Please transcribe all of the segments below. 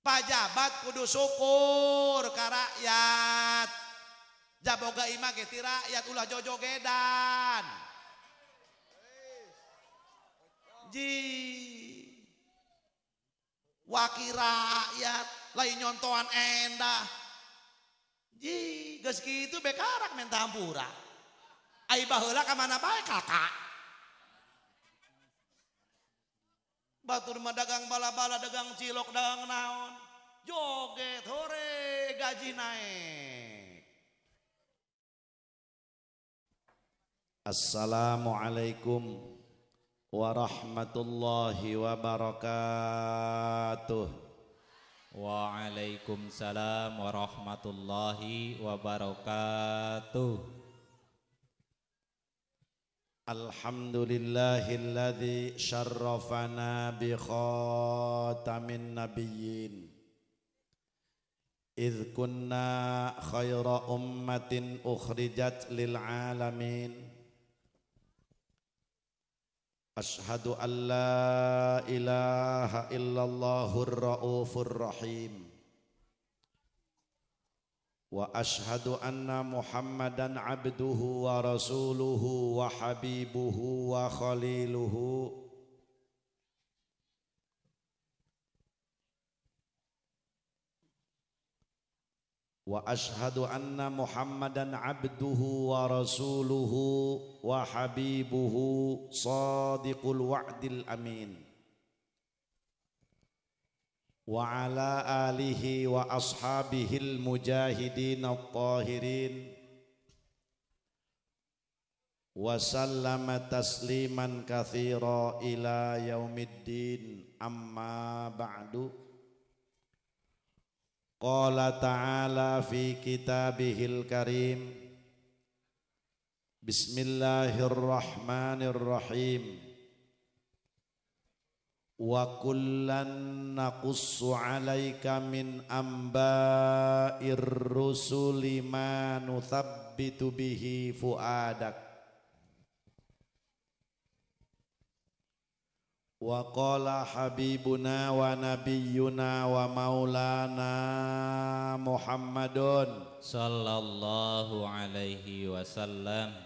Pajabat kudu syukur ka rakyat. Jaboga imah ge ti rakyat ulah jojogedan. Ji wakil rakyat lain nyontohan endah. Ji geus kitu bekarak menta hampura. Ai baheula ka mana bae kakak. Batur mah dagang bala-bala, dagang cilok, dagang naon. Joget hore gaji naik. Assalamualaikum warahmatullahi wabarakatuh. Waalaikumsalam warahmatullahi wabarakatuh. Alhamdulillahilladzi syarrafana bi khatamin nabiyyin. Idz kunna khaira ummatin ukhrijat lil alamin. Ashhadu an la ilaha illallahur raufur rahim. Wa ashhadu anna Muhammadan abduhu wa rasuluhu wa habibuhu wa khaliluhu. Wa ashhadu anna Muhammadan abduhu wa rasuluhu wa habibuhu sadiqul wa'dil amin. Wa ala alihi wa ashabihil mujahidin at-tahirin. Wa sallama tasliman katsira ila yaumiddin. Amma ba'du. Qala ta'ala fi kitabihil karim. Bismillahirrahmanirrahim. Wa kullan naqussu 'alaika min amba'ir rusuli ma nuthabbitu bihi fuadak. Wa qala habibuna wa nabiyyuna wa maulana Muhammadun sallallahu alaihi wasallam.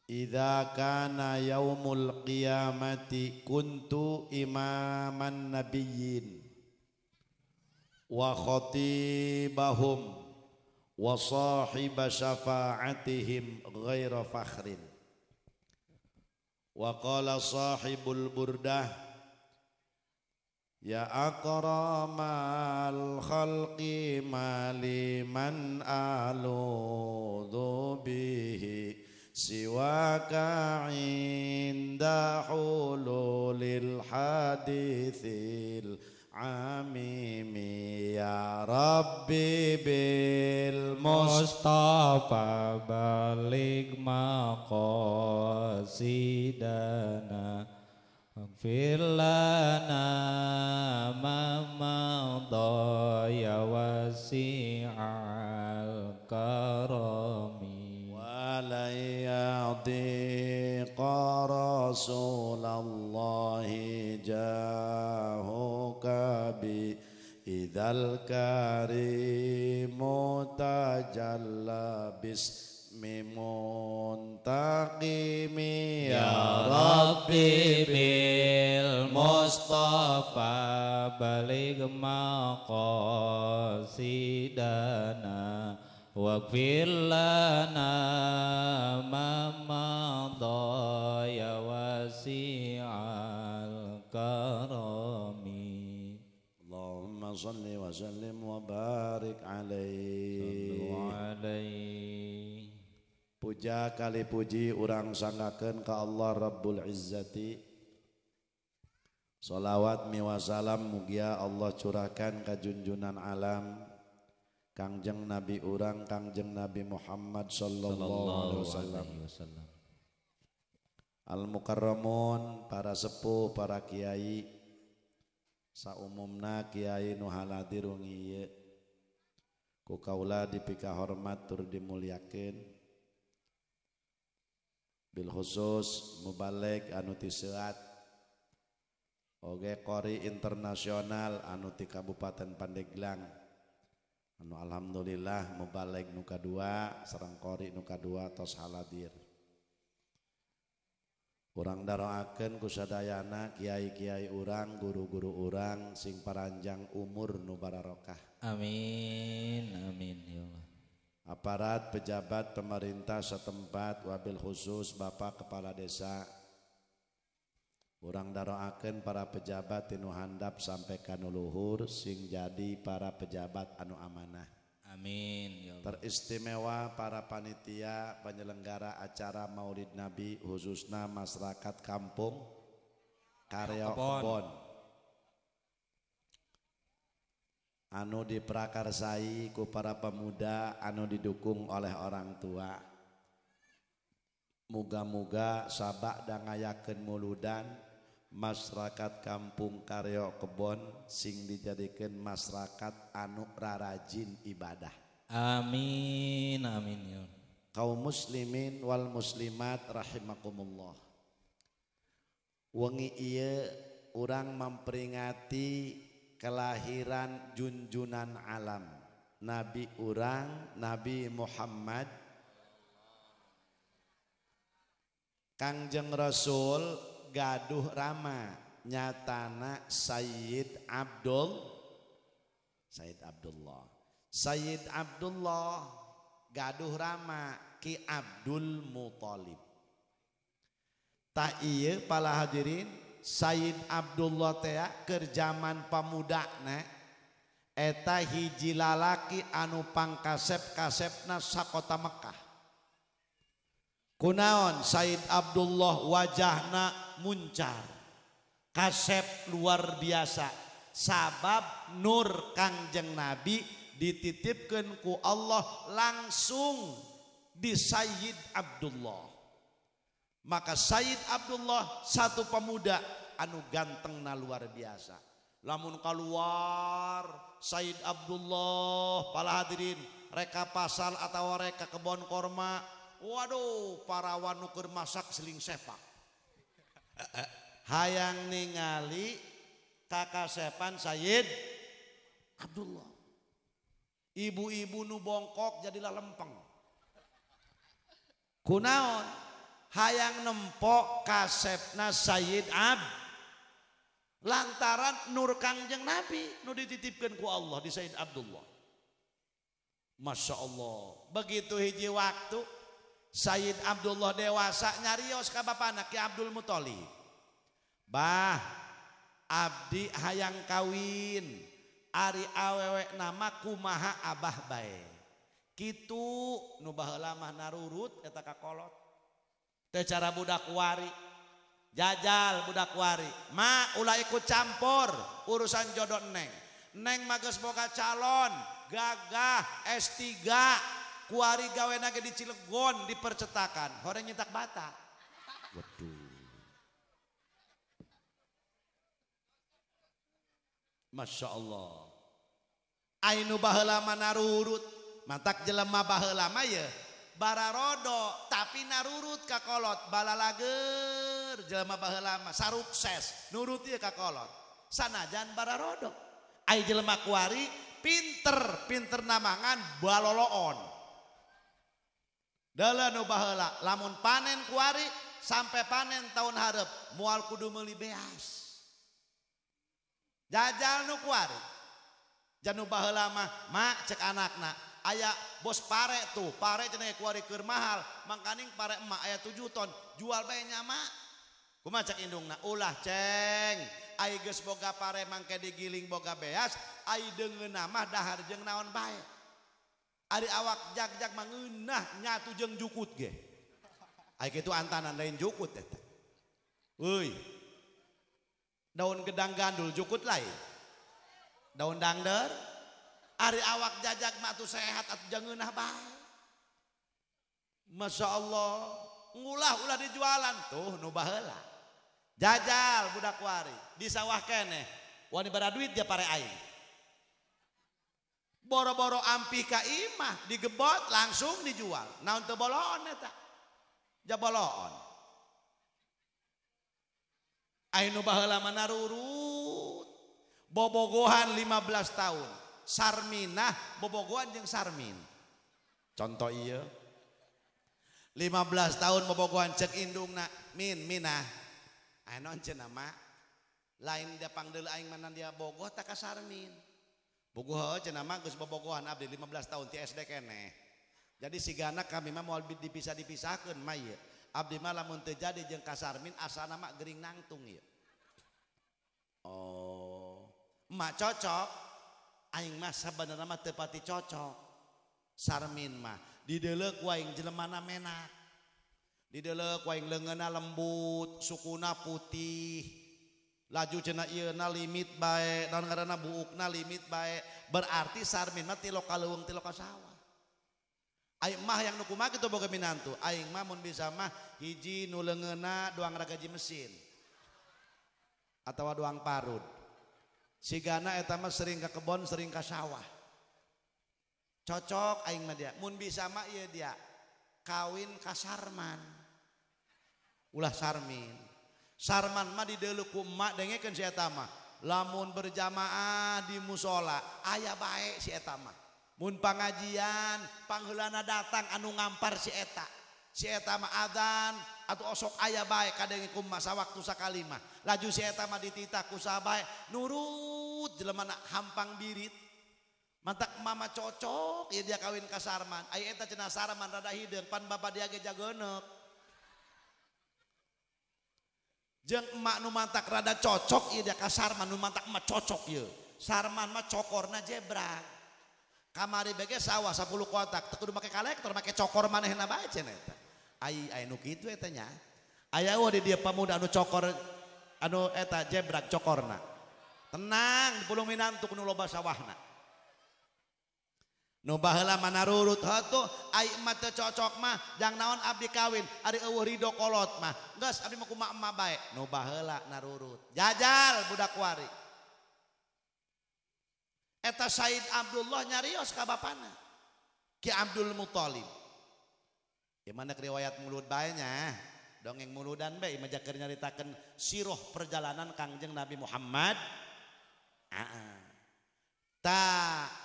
Idza kana yaumul qiyamati kuntu imaman nabiyyin wa khatibahum wa sahiba syafa'atihim ghaira fakhrin. Wa qala sahibul burdah ya akramal khalqi maliman aludhu bihi siwaka inda hululil hadithil amimi. Ya Rabbi bil Mustafa baligh maqasidana waghfir lana ma madha ya wasi'al karami. La yadhiqa rasulallahi jahuka bi idzal karimu tajalla bismi muntaqimi. Ya Rabbi bil Mustafa baligh maqasidana waghfir lana ma madha ya wasi'al karami. Allahumma shalli wa sallim wa barik alaihi. Puja kali puji urang sanggakeun ka Allah Rabbul Izzati. Sholawat miwasalam mugia Allah curahkan ka junjunan alam Kangjeng Nabi urang Kangjeng Nabi Muhammad sallallahu alaihi wasallam. Al mukarramun, para sepuh, para kiai, saumumna kiai nu haladir wengi ieu. Ku kaula dipika hormat tur dimuliakeun. Bil khusus mubalig anu ti Seat Oge qori internasional anu ti Kabupaten Pandeglang anu alhamdulillah mubalig nu kadua sareng qori nu kadua tos haladir. Urang daroakeun ku sadayana kiai-kiai urang, guru-guru urang sing paranjang umur nu bararokah. Amin amin ya Allah. Aparat pejabat pemerintah setempat wabil khusus Bapak Kepala Desa. Urang daroakeun para pejabat tinu handap sampai ka nu luhur sing jadi para pejabat anu amanah. Amin ya Allah. Teristimewa para panitia penyelenggara acara Maulid Nabi khususna masyarakat kampung Karyo Kebon anu diprakarsai ku para pemuda anu didukung oleh orang tua. Muga-muga sabak dan ngayakeun muludan masyarakat kampung Karyo Kebon sing dijadikeun masyarakat anu rarajin ibadah. Amin amin ya. Kaum muslimin wal muslimat rahimakumullah. Wengi ieu urang memperingati kelahiran junjunan alam Nabi urang Nabi Muhammad. Kangjeng Rasul gaduh rama nyatana Sayyid Abdullah. Sayyid Abdullah gaduh rama Ki Abdul Muthalib. Tak ieu para hadirin Sayyid Abdullah tea keur jaman pamudana eta hiji lalaki anu pangkasep-kasepna sakota Mekah. Kunaon Sayyid Abdullah wajahna muncar, kasep luar biasa, sabab nur Kangjeng Nabi dititipkeun ku Allah langsung di Sayyid Abdullah. Maka Sayyid Abdullah satu pemuda anu gantengna luar biasa. Lamun keluar Sayyid Abdullah para hadirin reka pasar atau reka kebon korma, waduh parawan nu keur masak seling sepak. Hayang ningali kakasepan Sayyid Abdullah. Ibu-ibu nu bongkok jadilah lempeng. Kunaon? Hayang nempok kasepna Sayyid Ab. Lantaran nur Kangjeng Nabi nu dititipkeun ku Allah di Sayyid Abdullah. Masya Allah. Begitu hiji waktu Sayyid Abdullah dewasa nyarios ka bapana Ki Abdul Muthalib. Bah, abdi hayang kawin, ari awewe nama kumaha abah bae. Kitu nu baheula mah narurut eta ka kolot. Teh cara budak wari. Jajal budak wari. Ma ulah ikut campur urusan jodoh neng. Neng mah geus boga calon, gagah S3. Kuari gawena ge di Cilegon di percetakan, horeng nyetak bata. Waduh. Masya Allah. Ainu baheula mah narurut, matak jelema baheula mah ye bararodo tapi narurut ka kolot balalager jelema baheula mah sarukses nurut ieu ka kolot. Sanajan bararodo. Ai jelema kuari pinter, pinter namangan baloloon. Dalah nu baheula lamun panen kuari sampai panen tahun hareup moal kudu meuli beas. Jajal nu kuari. Janu baheula mah mak cek anakna aya bos pare tuh, pare cenah kuari keur mahal, mangkaning pare emak aya 7 ton, jual bae nya mak. Kumaha cek indungna? Ulah ceng, ai geus boga pare mangke digiling boga beas, ai deungeunna mah dahar jeung naon bae. Ari awak jag-jag mangeunah nyatu jeung jukut ge. Ai kitu antanan lain jukut eta. Euy. Daun gedang gandul jukut lain. Daun dangder. Ari awak jajag mah atuh sehat atuh jangeunah bae. Masya Allah, ngulah ulah dijualan tuh nu baheula. Jajal budak wari di sawah keneh, wani bara duit dia pare aing. Boro-boro ampih ka imah digebot langsung dijual. Naon teu boloon eta? Jaboloon. Anu baheula mah narurut. Bobogohan 15 tahun. Sarminah bobogohan jeung Sarmin. Contoh ieu. 15 tahun bobogohan cek indungna min minah. Aya naon cenah mak? Lain dia pangdeul aing mana dia bogoh tak ka Sarmin. Bogoh heuh cenah mah geus bobogohan abdi 15 tahun ti SD keneh. Jadi sigana kami mah moal dipisah-dipisahkeun mah ieu. Abdi mah lamun teu jadi jeung ka Sarmin asana mah gering nangtung ieu. Oh, emak cocok. Aing mah sabenerna mah teu pati cocok. Sarmin mah dideuleu ku aing jelemana menak. Dideuleu ku aing leungeunna lembut, sukuna putih. Laju cenah ieu na limit bae, naon ngaranna buukna limit bae. Berarti Sarmin mah ti loka leuweung ti loka sawah. Aing mah yang nu kumaha kitu boga minantu. Aing mah mun bisa mah hiji nu leungeunna doang ragaji mesin. Atawa doang parud. Sigana eta mah sering ka kebon, sering ka sawah. Cocok aing mah dia. Mun bisa mah ieu dia kawin ka Sarman. Ulah Sarmin. Sarman mah dideuleu ku emak dengekeun si eta mah. Lamun berjamaah di musola aya bae si eta mah. Mun pangajian pangheulana datang anu ngampar si eta. Si eta mah adzan atuh osok aya bae kadenge ku emak sawaktu sakali mah. Laju si eta mah dititah ku saha bae nurut jelemana hampang birit. Mantak mama cocok ya dia kawin ka Sarman. Aya eta cenah Sarman rada hideung pan bapa dia ge jagoneuk. Jeung emak nu mantak rada cocok ieu dia ka Sarman nu mantak emak cocok ieu. Sarman mah cokorna jebrak. Kamari bege sawah 10 kotak teu kudu make kalektor make cokor manehna bae cenah eta. Ai aya nu kitu eta nya. Aya eueuh di dieu pamuda anu cokor anu eta jebrak cokorna. Tenang di Pulung Minantu nu loba sawahna. Nu baheula mah narurut heuh ai mah teu cocok mah jang naon abdi kawin ari eueuh ridho kolot mah geus abdi mah kumaha emak bae. Nu baheula narurut jajal budak wari. Eta Said Abdullah nyarios ka bapana Ki Abdul Muthalib. Gimana riwayat mulut bae nya dongeng muludan bae mah keur nyaritakeun siroh perjalanan Kangjeng Nabi Muhammad. Ta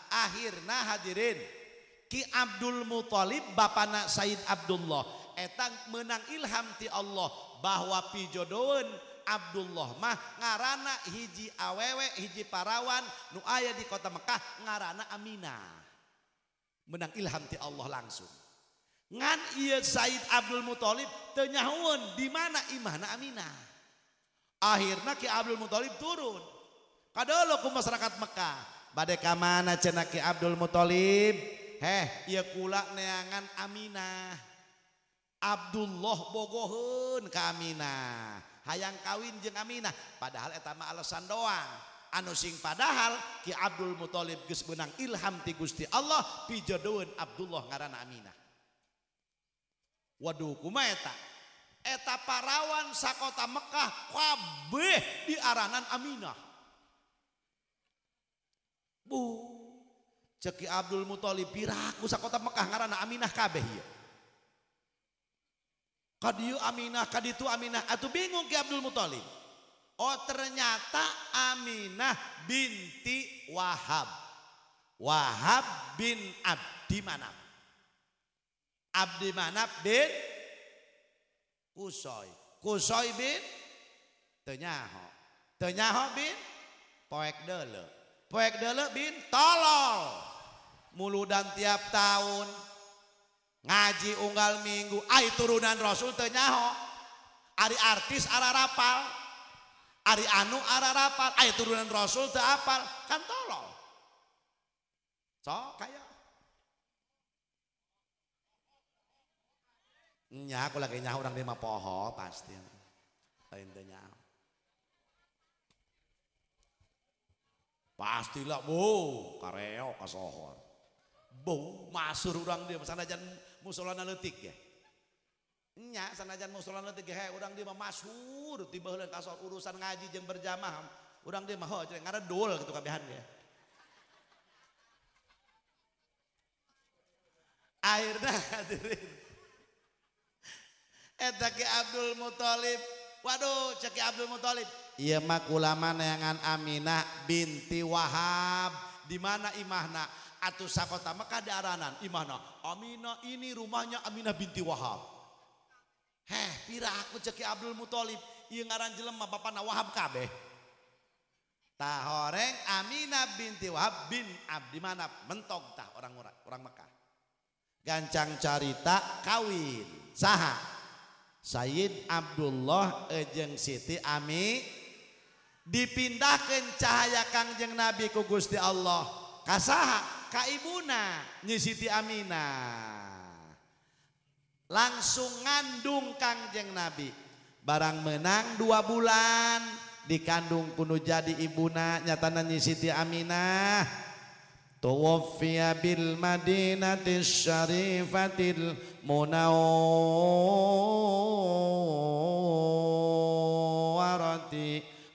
akhirna hadirin Ki Abdul Muthalib bapana Said Abdullah eta menang ilham ti Allah bahwa pijodoeun Abdullah mah ngarana hiji awewe hiji parawan nu aya di kota Mekah ngarana Aminah. Menang ilham ti Allah langsung. Ngan ieu Said Abdul Muthalib teu nyahoeun di mana imahna Aminah. Akhirna Ki Abdul Muthalib turun kadeuleuk ku masyarakat Mekah. Bade ka mana cenah Ki Abdul Muthalib? Heh, ieu kula neangan Aminah. Abdullah bogoheun ka Aminah. Hayang kawin jeung Aminah, padahal eta mah alasan doang. Anu sing padahal Ki Abdul Muthalib geus beunang ilham ti Gusti Allah pijodoheun Abdullah ngaranna Aminah. Waduh, kumaha eta? Eta parawan sakota Mekah kabeh diaranan Aminah. Bu, cek Ki Abdul Muthalib piraku sakota Mekah ngaranna Aminah kabeh ieu. Kadieu Aminah, kaditu Aminah, atuh bingung Ki Abdul Muthalib. Oh ternyata Aminah binti Wahab. Wahab bin Abdi Manaf. Abdi Manaf bin Kusoy. Kusoy bin teu nyaho. Teu nyaho bin poek deuleu. Poek deuleu bin tolol. Muludan tiap tahun ngaji unggal minggu ai turunan Rasul teu nyaho. Ari artis ararapal, ari anu ararapal, ai turunan Rasul teu apal, kan tolol. So kaya nya aku lagi nyaho urang di mah poho pasti. Lain teu nyaho. Pastilah bu kareo kasohor. Bu masur urang dia sanajan musolana leutik ya. Nya sanajan musolana leutik ge urang dia mah masyhur ti baheula kasohor urusan ngaji jeung berjamaah. Urang dia mah heuh ngaredul kitu kabehan ge. Akhirna hadirin eta Ki Abdul Muthalib Waduh cek Abdul Muthalib, ieu mah kulama neangan Aminah binti Wahab. Di mana imahna? Atuh sakota Mekah diaranan imahna. Aminah ini rumahnya Aminah binti Wahab. Heh, pira aku cek Abdul Muthalib, ieu ngaran jelema bapana Wahab kabeh. Tah horeng Aminah binti Wahab bin Abdi Manaf mentok tah orang Mekah. Gancang carita kawin saha? Sayyid Abdullah jeung Siti Ami dipindahkeun cahaya Kangjeng Nabi ku Gusti Allah ka saha? Ka ibuna Nyi Siti Aminah. Langsung ngandung Kangjeng Nabi. Barang menang 2 bulan dikandung kuno jadi ibuna nyatana Nyi Siti Aminah. Tuwaffiya bil madinati syarifatil munawwarati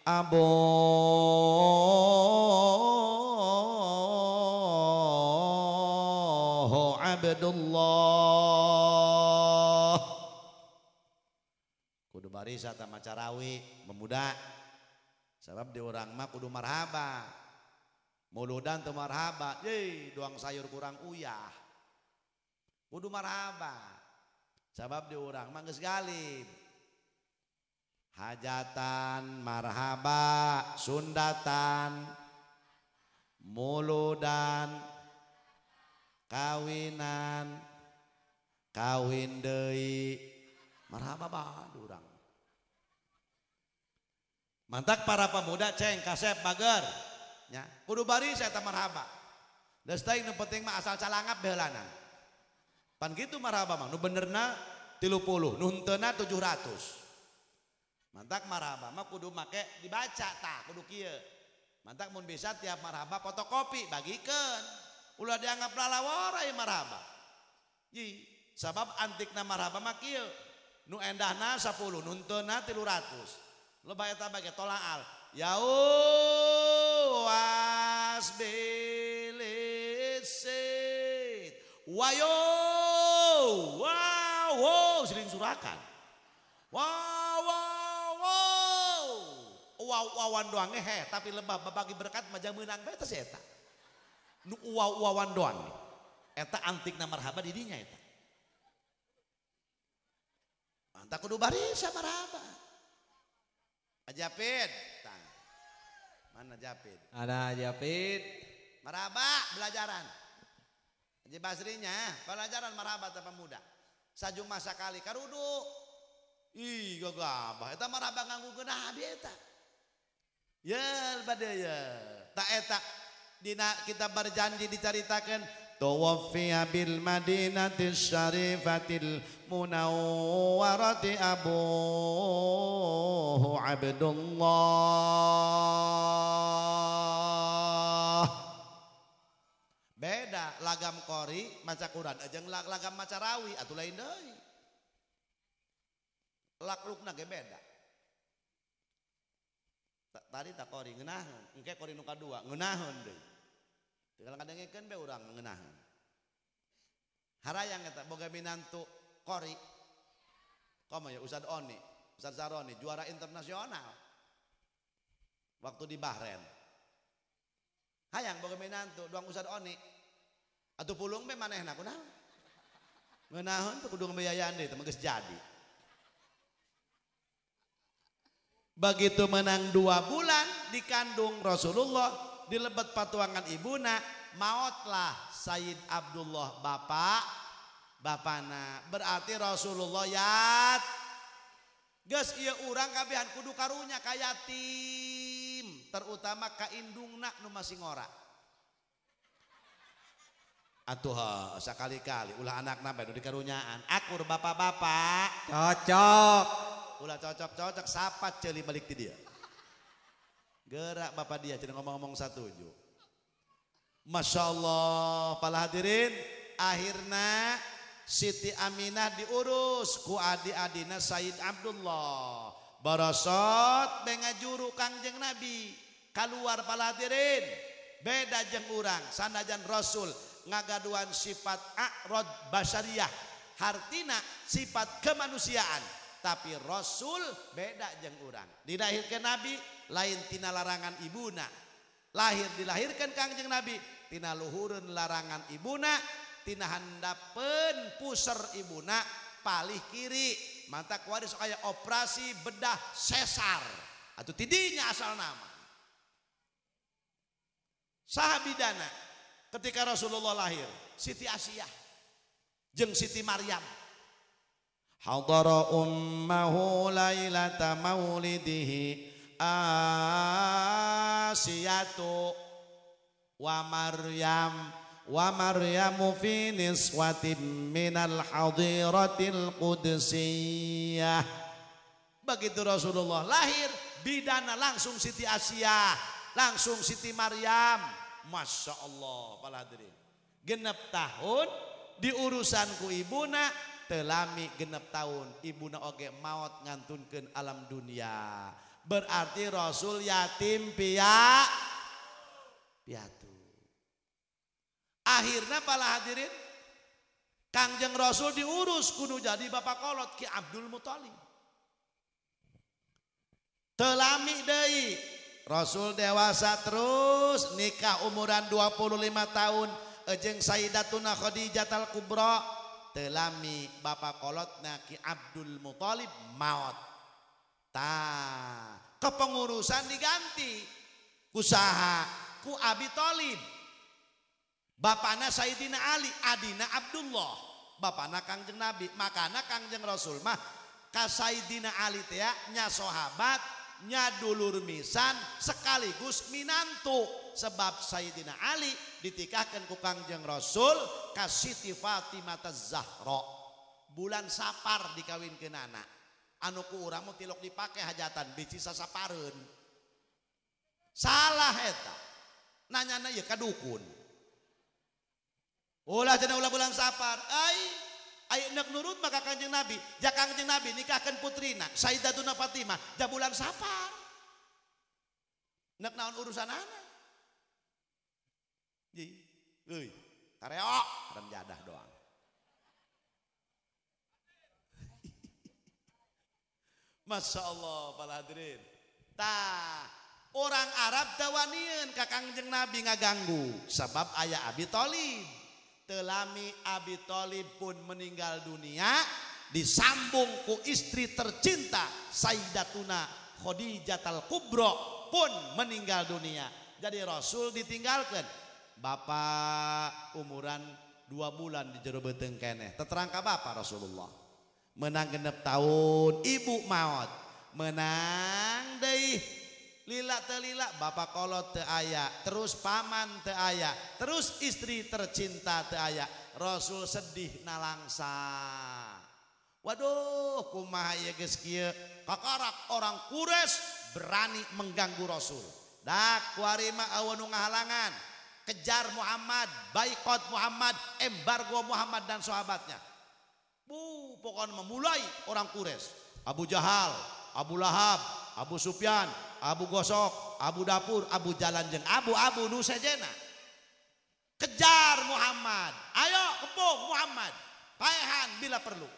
abuhu Abdullah. Kudu barisa ta maca rawi pemuda. Sebab di urang mah kudu marhaba. Muludan teu marhaba, ye doang sayur kurang uyah. Kudu marhaba. Sebab di urang mah geus galib. Hajatan marhaba, sundatan, muludan, kawinan, kawin deui, marhaba bah urang. Mantak para pemuda ceng kasep bager. Nya, kudu baris eta marhaba. Geus teuing nu penting mah asal calangap beulanan. Pan kitu marhaba mah nu benerna 30, nu henteuna 700. Mantak marhaba mah kudu make dibaca tah, kudu kieu. Mantak mun bisa tiap marhaba fotokopi bagikeun. Ulah dianggap lalawara ieu marhaba. Ji, sabab antikna marhaba mah kieu. Nu endahna 10, nu henteuna 300. Lebah eta bage tolaal. Yau asbilisit wayo wow wow siling surakan wow wow wow wow wawan doang heh tapi lebah babagi berkat majang meunang bae teh si eta nu wow wawan doang eta antikna marhaba di dinya eta mantap kudu baris marhaba. Japit, mana Japit? Ada Japit. Marhaba belajaran. Haji Basrinya pelajaran marhaba teh pemuda. Sajumah sakali karudu. Ih gagabah eta marhaba nganggo geunah abi eta. Ye bade ye. Ta eta dina kita berjanji dicaritakeun tuwaffiya bil madinati syarifatil munawwarati abuhu Abdullah. Beda lagam qori maca Quran jeung lagam maca rawi atuh lain deui. Laklukna ge beda. Tadi tak qori ngeunaheun, engke qori nu kadua ngeunaheun deui. Tinggal ngadengekeun be urang ngeunaheun. Harayang eta boga minantu qori. Komo ya Ustaz Oni, Ustaz Zaroni juara internasional. Waktu di Bahrain. Hayang boga minantu doang Ustaz Oni. Atuh pulung be manehna kunaon? Ngeunaheun teu kudu ngebiayaan deui teh geus jadi. Begitu menang 2 bulan dikandung Rasulullah di lebet patuangan ibuna, mautlah Sayyid Abdullah bapak bapana. Berarti Rasulullah yat geus ieu urang kabehan kudu karunya ka yatim, terutama ka indungna nu masih ngora. Atuh sakali-kali ulah anakna bae nu dikarunyaan. Akur bapak-bapak. Cocok. Ulah cocok-cocok sapat ceuli balik ti dia. Gerak bapak dia jadi ngomong-ngomong satuju. Masya Allah para hadirin, akhirna Siti Aminah diurus ku adi-adina Sayyid Abdullah. Barosot bengajuru Kangjeng Nabi keluar para hadirin. Beda jeung urang sanajan Rasul ngagaduan sifat a'rad basyariah, hartina sifat kemanusiaan. Tapi Rasul beda jeung urang. Dilahirkeun Nabi lain tina larangan ibuna. Lahir dilahirkan Kangjeng Nabi tina luhureun larangan ibuna, tina handapeun puser ibuna palih kiri. Manta kuaris aya operasi bedah sesar. Atuh tidinya asal nama. Saha bidana ketika Rasulullah lahir? Siti Asiyah jeung Siti Maryam. Hadara ummahu lailata maulidihi Asiyatu wa Maryam wa Maryamu fi niswatin minal hadiratil qudsiyah. Begitu Rasulullah lahir, bidana langsung Siti Asiyah, langsung Siti Maryam. Masya Allah, para hadirin. Genep tahun diurusan ku ibuna, telami genep tahun ibuna oge maot ngantunkeun alam dunia. Berarti Rasul yatim piatu. Akhirnya para hadirin, Kangjeng Rasul diurus kudu jadi bapak kolot Ki Abdul Muthalib. Telami deui Rasul dewasa terus nikah umuran 25 tahun jeung Sayyidatuna Khadijah al-Kubra. Telami bapak kolotna Ki Abdul Muthalib maot. Tah, kepengurusan diganti kusaha ku Abi Thalib. Bapana Sayyidina Ali, adina Abdullah, bapana Kangjeng Nabi. Makana Kangjeng Rasul mah ka Sayyidina Ali teh nya sahabat, nya dulur misan sekaligus minantu. Sebab Sayyidina Ali ditikahkan ku Kangjeng Rasul ka Siti Fatimah Zahra. Bulan Sapar dikawinkeun anak. Anu ku urang mah tilok dipake hajatan bisi sasapareun. Salah eta. Nanyana ieu ka dukun. Ulah cenah ulah bulan Sapar. Ai ai nek nurut maka Kangjeng Nabi. Ja Kangjeng Nabi nikahkeun putrina Sayyidatuna Fatimah ja bulan Sapar. Nek naon urusan anak? Ji, euy, kareok rem jadah doang. Masya Allah para hadirin. Tah, orang Arab dawanieun ka Kangjeng Nabi ngaganggu sebab aya Abi Thalib. Telami Abi Thalib pun meninggal dunia, disambung ku istri tercinta Sayyidatuna Khadijah al-Kubra pun meninggal dunia. Jadi Rasul ditinggalkan. Bapak umuran 2 bulan di jero beuteung keneh. Teterang ka bapak Rasulullah. Menang genep tahun ibu maot. Menang deui lila teu lila bapak kolot teu aya, terus paman teu aya, terus istri tercinta teu aya. Rasul sedih nalangsa. Waduh, kumaha ieu geus kieu? Kakarak orang Quraisy berani mengganggu Rasul. Dak kuari mah eueuh nu ngahalangan. Kejar Muhammad, boikot Muhammad, embargo Muhammad dan sahabatnya. Bu, pokoknya memulai orang Quraisy. Abu Jahal, Abu Lahab, Abu Sufyan, Abu Gosok, Abu Dapur, Abu Jalan jeung Abu-abu nu sejena. Kejar Muhammad. Ayo kepung Muhammad. Paehan bila perlu.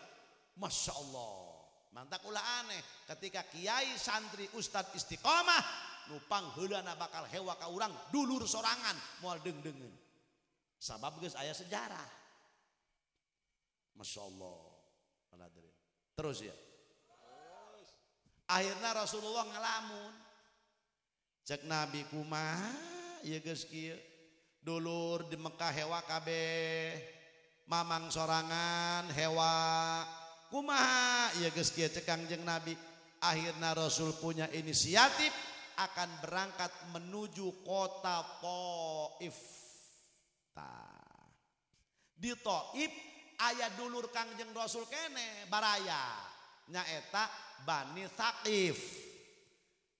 Masya Allah. Mantak ulah aneh ketika kiai santri ustad istiqomah nu pangheulana bakal hewa ka urang dulur sorangan moal deung-deungeun. Sabab geus aya sejarah. Masya Allah. Terus ya. Akhirnya Rasulullah ngelamun. Cek Nabi kumaha ieu geus kieu. Dulur di Mekah hewa kabeh. Mamang sorangan hewa. Kumaha ieu geus kieu cek Kangjeng Nabi. Akhirnya Rasul punya inisiatif akan berangkat menuju kota Taif. Tah. Di Taif aya dulur Kangjeng Rasul kene baraya nyaeta Bani Thaqif.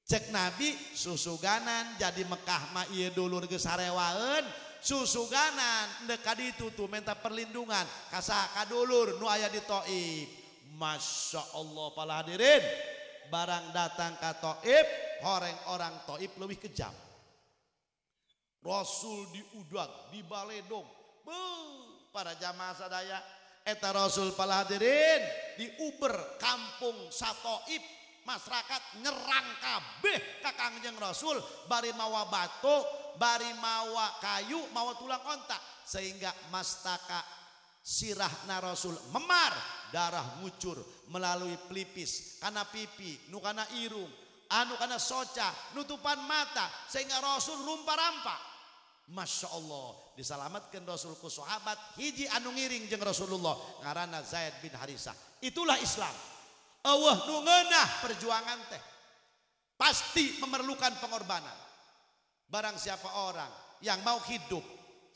Cek Nabi susuganan jadi Mekah mah ieu dulur geus sarewaeun, susuganan ndek ka ditu tuh minta perlindungan ka saha ka dulur nu aya di Taif. Masya Allah para hadirin, barang datang ka Taif, horeng orang Taif leuwih kejam. Rasul diudag, dibaledog. Beuh, para jamaah sadaya Eta Rasul pala hadirin diuber kampung Satoib, masyarakat nyerang kabeh ka Kangjeng Rasul bari mawa batu, bari mawa kayu, mawa tulang onta sehingga mastaka sirahna Rasul memar, darah ngucur melalui pelipis, kana pipi, nu kana irung, anu kana soca, nutupan mata sehingga Rasul rumpa-rampa. Masya Allah, diselamatkan Rasul ku sahabat hiji anu ngiring jeung Rasulullah ngaranna Zaid bin Harisah. Itulah Islam. Eueuh nu ngeunah perjuangan teh pasti memerlukan pengorbanan. Barang siapa orang yang mau hidup,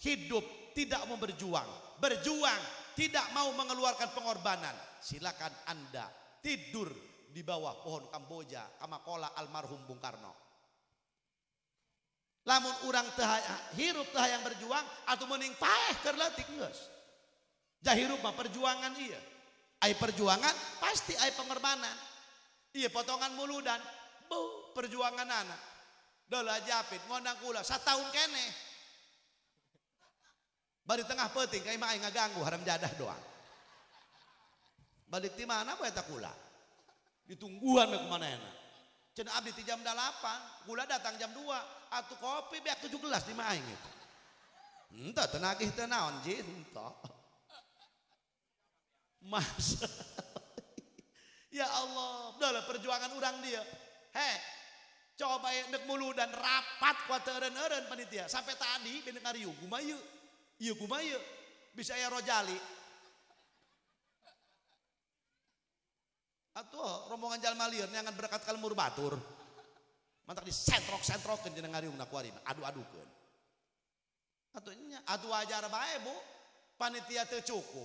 hidup tidak mau berjuang, berjuang tidak mau mengeluarkan pengorbanan, silakan Anda tidur di bawah pohon Kamboja kamakola almarhum Bung Karno. Lamun urang teu hirup teu hayang berjuang atau mending paeh keur leutik geus. Jah hirup mah perjuangan ieu. Ai perjuangan pasti ai pengorbanan. Ieu potongan muludan, bu perjuanganana. Dolah japit ngondang kula sataun keneh. Bari tengah peuting ka imah aing ngaganggu haram jadah doang. Balik ti mana bae eta kula? Ditungguan we kumanehna. Cenah abdi ti jam 8, kula datang jam 2, atuh kopi beak 7 gelas di mah aing itu. Henteu teu nagih teu naon ji henteu. Mas. Ya Allah, dalah perjuangan urang dia. Heh, coba ya nek muludan rapat kuat eureun-eureun panitia. Sampai tadi bener ngariung kumaha ieu? Ieu kumaha ieu? Bisa aya rojali. Atuh rombongan jalma lieur neangan berkat kalmur batur. Mantak disentrok-sentrokeun jeneng ngariungna ku ari adu-adukeun. Atuh nya atuh wajar bae Bu, panitia teu cukup.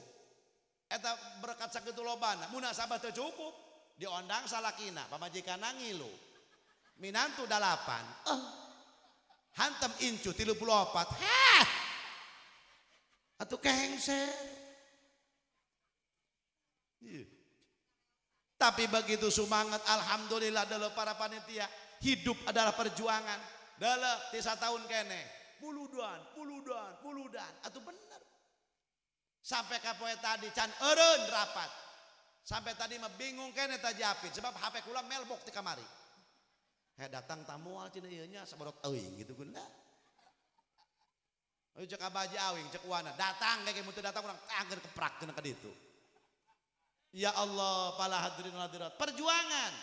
Eta berkat sakitu lobana, munasabah teu cukup, diondang salakina, pamajikanna ngilu. Minantu 8. Hantem incu 34. Heh. Atuh kehengser. Iya. Tapi begitu semangat, alhamdulillah dulu para panitia, hidup adalah perjuangan. Dulu 3 tahun kene, muludan, muludan, muludan, atau bener. Sampai kapoe tadi can eureun rapat. Sampai tadi mah bingung kene tajapit sebab HP kula melbok ti kamari. He datang tamu cenah ieu nya saborot euing gitu guna. Ayo cek abaji awing cek wana datang kayak mun teu datang urang angger keprak cenah ka ditu. Ya Allah, para hadirin hadirat, perjuangan.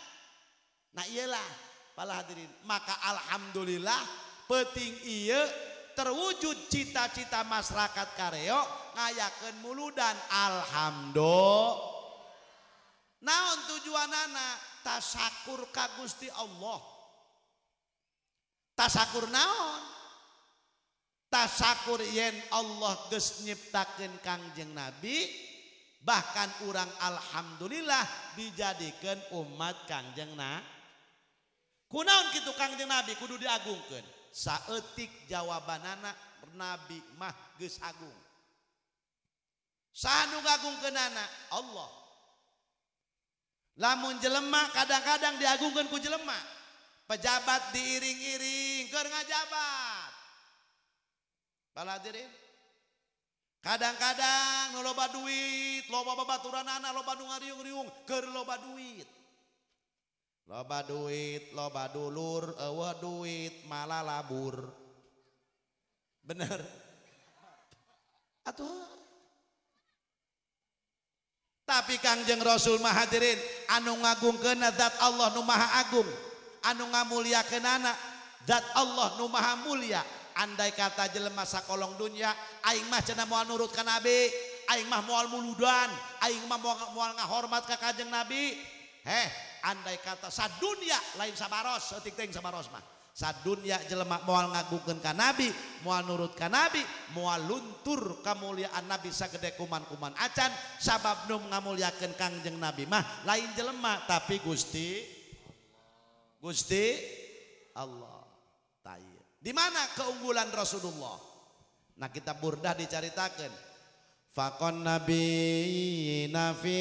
Nah iyalah, para hadirin. Maka alhamdulillah peting iya terwujud cita-cita masyarakat Kareo ngayakeun muludan. Alhamdulillah. Naon tujuanana? Tasakur ka Gusti Allah. Tasakur naon? Tasakur yen Allah geus nyiptakeun Kangjeng Nabi. Bahkan urang alhamdulillah dijadikan umat Kangjeng Nabi. Kunaon kitu Kangjeng Nabi kudu diagungkeun. Saeutik jawabanana Nabi mah geus agung. Saha nu ngagungkeunana? Allah. Lamun jelema kadang-kadang diagungkeun ku jelema. Pejabat diiring-iring keur ngajabat. Para hadirin, kadang-kadang nu loba duit, loba babaturanana, loba nu ngariung-riung, keur loba duit. Loba duit, loba dulur, eueuh duit malah labur. Bener. Atuh. Tapi Kangjeng Rasul mah hadirin anu ngagungkeun zat Allah nu maha agung, anu ngamuliakeunana zat Allah nu maha mulia. Andai kata jelema sakolong dunya, aing mah cenah moal nurut ka Nabi, aing mah moal muludan, aing mah moal ngahormat ka Kanjeng Nabi. Heh, andai kata sadunya lain sabaros, saeutik teuing sabaros mah. Sadunya jelema moal ngagungkeun ka Nabi, moal nurut ka Nabi, moal luntur kamuliaan Nabi sagede kuman-kuman acan, sabab nu ngamuliakeun Kangjeng Nabi mah lain jelema tapi Gusti Gusti Allah. Tayyib. Di mana keunggulan Rasulullah? Nah, kitab Burdah dicaritakeun. Faqon nabiyina fi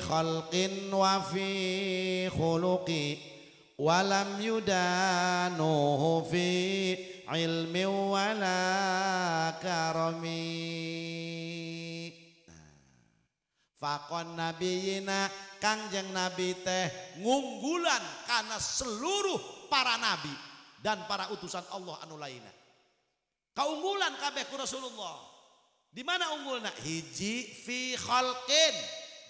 khalqin wa fi khuluqi walam yudanuhu fi ilmi wala karami. Nah, Fakon nabiyina Kangjeng Nabi teh ngunggulan karena seluruh para nabi dan para utusan Allah anu lainna. Kaunggulan kabeh ku Rasulullah. Di mana unggulna? Hiji fi khalqin,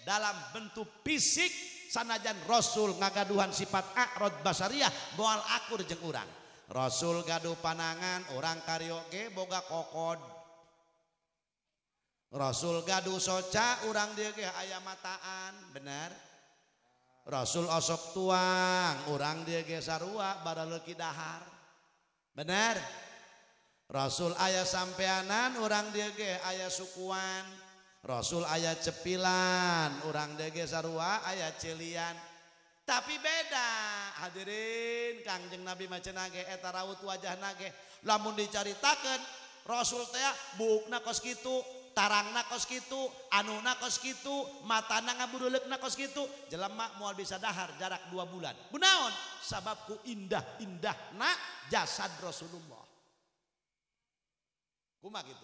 dalam bentuk fisik sanajan Rasul ngagaduhan sifat a'rad basariyah moal akur jeung urang. Rasul gaduh panangan, urang karyoge boga kokod. Rasul gaduh soca, urang dieu ge aya mataan, bener? Rasul osok tuang, urang dieu ge sarua baraleuki dahar. Bener? Rasul aya sampeanan, urang dieu ge aya sukuan. Rasul aya cepilan, urang dieu ge sarua aya celian. Tapi beda, hadirin, Kangjeng Nabi mah cenah ge eta raut wajahna ge lamun dicaritakeun Rasul teh buukna kos kitu, tarangna kos kitu, anuna kos kitu, matana ngaburuleukna kos kitu, jelema moal bisa dahar jarak 2 bulan. Kunaon? Sabab ku indah-indahna jasad Rasulullah. Kumaha kitu?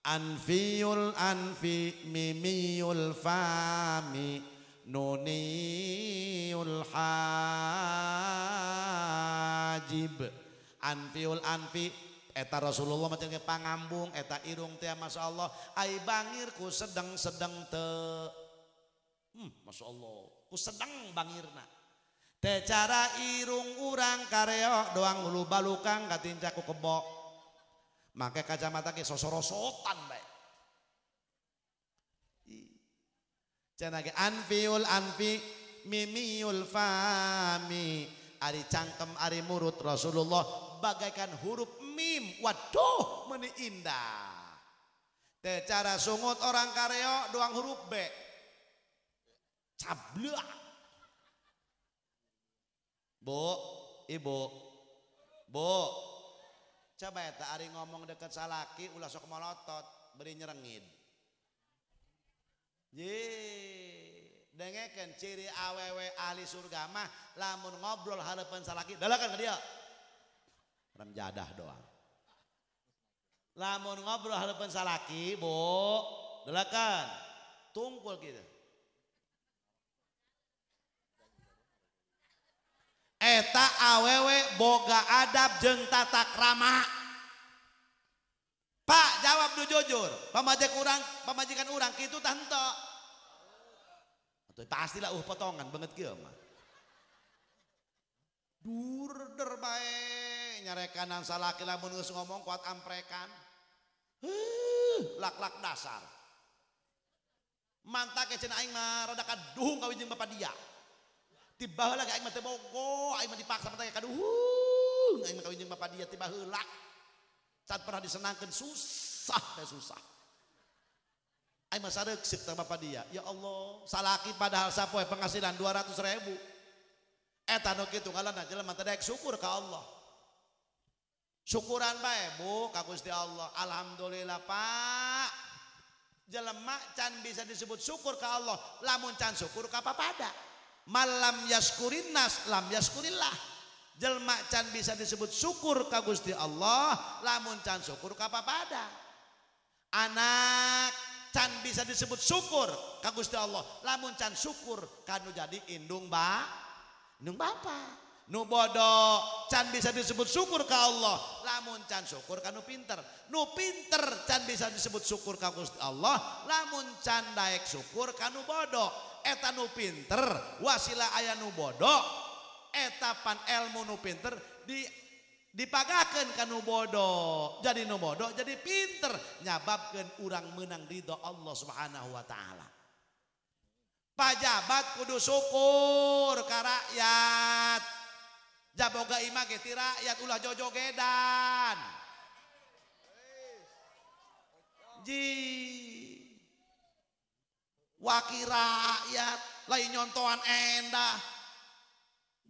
Anfiyul anfi mimiyul fami nuniyul hajib. Anfiyul anfi eta Rasulullah macam ke pangambung eta irung teh Masya Allah ai bangir ku sedang-sedang te. Masya Allah ku sedang bangirna teh cara irung urang kareo doang hulu balukang katinca ku kebo make kacamata ge sosorosotan bae. Cenah ge anfiul anfi mimiul fami, ari cangkem ari murut Rasulullah bagaikan huruf mim. Waduh meni indah. Teh cara sungut orang kareo doang huruf B. Cablak. Bu, ibu. Bu. Coba eta ari ngomong deket salaki ulah sok molotot, beri nyerengin. Ye, dengekeun ciri awewe ahli surga mah lamun ngobrol hareupeun salaki, dalakan ka dia. Remjadah doang. Lamun ngobrol hareupeun salaki, Bu, dalakan. Tungkul gitu. Eta awewe boga adab jeung tata krama. Pak, jawab du jujur. Pamajikan urang kitu tah henteu. Atuh pastilah potongan banget kieu mah. Durder bae nyarekanan salaki lamun geus ngomong kuat amprekan. Heuh, lak-lak dasar. Mantake cenah aing mah rada kaduhung kawin jeung bapak dia. Tiba heula aing mah teu bogo, aing mah dipaksa mah kaduhung, aing mah kawin jeung bapak dia tiba heula. Saat pernah disenangkan susah teh susah. Aing mah sareuk teh bapak dia. Ya Allah, salaki padahal sapoe penghasilan 200.000. Eta nu kitu ngalanna jelema teh daek syukur ka Allah. Syukuran bae Bu ka Gusti Allah. Alhamdulillah Pak. Jelema can bisa disebut syukur ka Allah lamun can syukur ka papada. Malam yaskurin nas lam yaskurillah. Jelma can bisa disebut syukur ka Gusti Allah lamun can syukur ka papada. Anak can bisa disebut syukur ka Gusti Allah lamun can syukur kanu jadi indung ba indung bapa. Nu bodoh can bisa disebut syukur ka Allah lamun can syukur kanu pinter. Nu pinter can bisa disebut syukur ka Gusti Allah lamun can daek syukur kanu bodoh. Eta nu pinter wasilah aya nu bodoh, eta pan ilmu nu pinter dipagakeun ka nu bodoh, jadi nu bodoh jadi pinter, nyababkeun urang menang ridho Allah Subhanahu wa taala. Pajabat kudu syukur ka rakyat. Jaboga imah ge ti rakyat ulah jojogedan. Ji wakil rakyat lain nyontohan endah.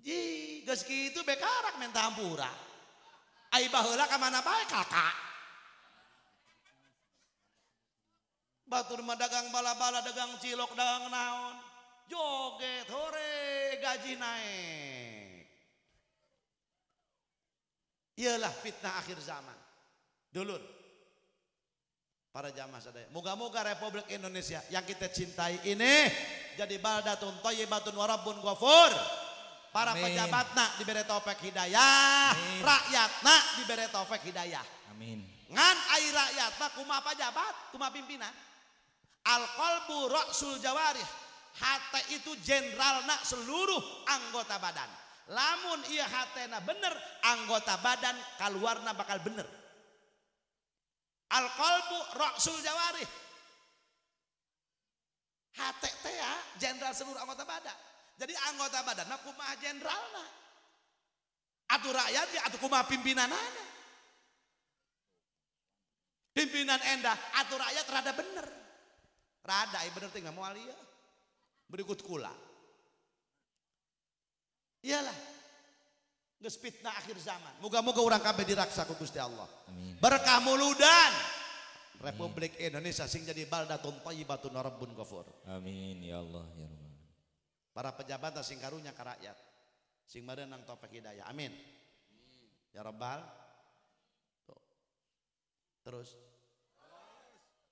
Ji geus kitu bekarak menta hampura. Ai baheula ka mana bae kakak. Batur mah dagang bala-bala, dagang cilok, dagang naon. Joget hore gaji naik. Iyalah fitnah akhir zaman. Dulur. Para jamaah sadaya, moga-moga Republik Indonesia yang kita cintai ini jadi baldatun thayyibatun wa rabbun ghafur. Para pejabatna diberi taufik hidayah, rakyatna diberi taufik hidayah. Amin. Ngan ai rakyatna kumaha pejabat, kumaha pimpinan. Al qalbu ra'sul jawarih. Hate itu jenderalna seluruh anggota badan. Lamun ieu hatena bener, anggota badan kaluarna bakal bener. Al qalbu ra'sul jawarih. Hate teh jenderal seluruh anggota badan. Jadi anggota badanna kumaha jenderalna. Atuh rakyat ge atuh kumaha pimpinanana. Pimpinan endah atuh rakyat rada bener. Rada ieu bener teh nggak moal ieu. Berikut kula. Iyalah. Geus fitnah akhir zaman. Moga-moga urang kabeh diraksa ku Gusti Allah. Amin. Berkah muludan. Republik Indonesia sing jadi baldatun thayyibatun wa rabbun ghafur. Amin ya Allah ya Rabbal. Para pejabat sing karunya ka rakyat. Sing merenang taufik hidayah. Amin. Ya Rabbal. Tuh. Terus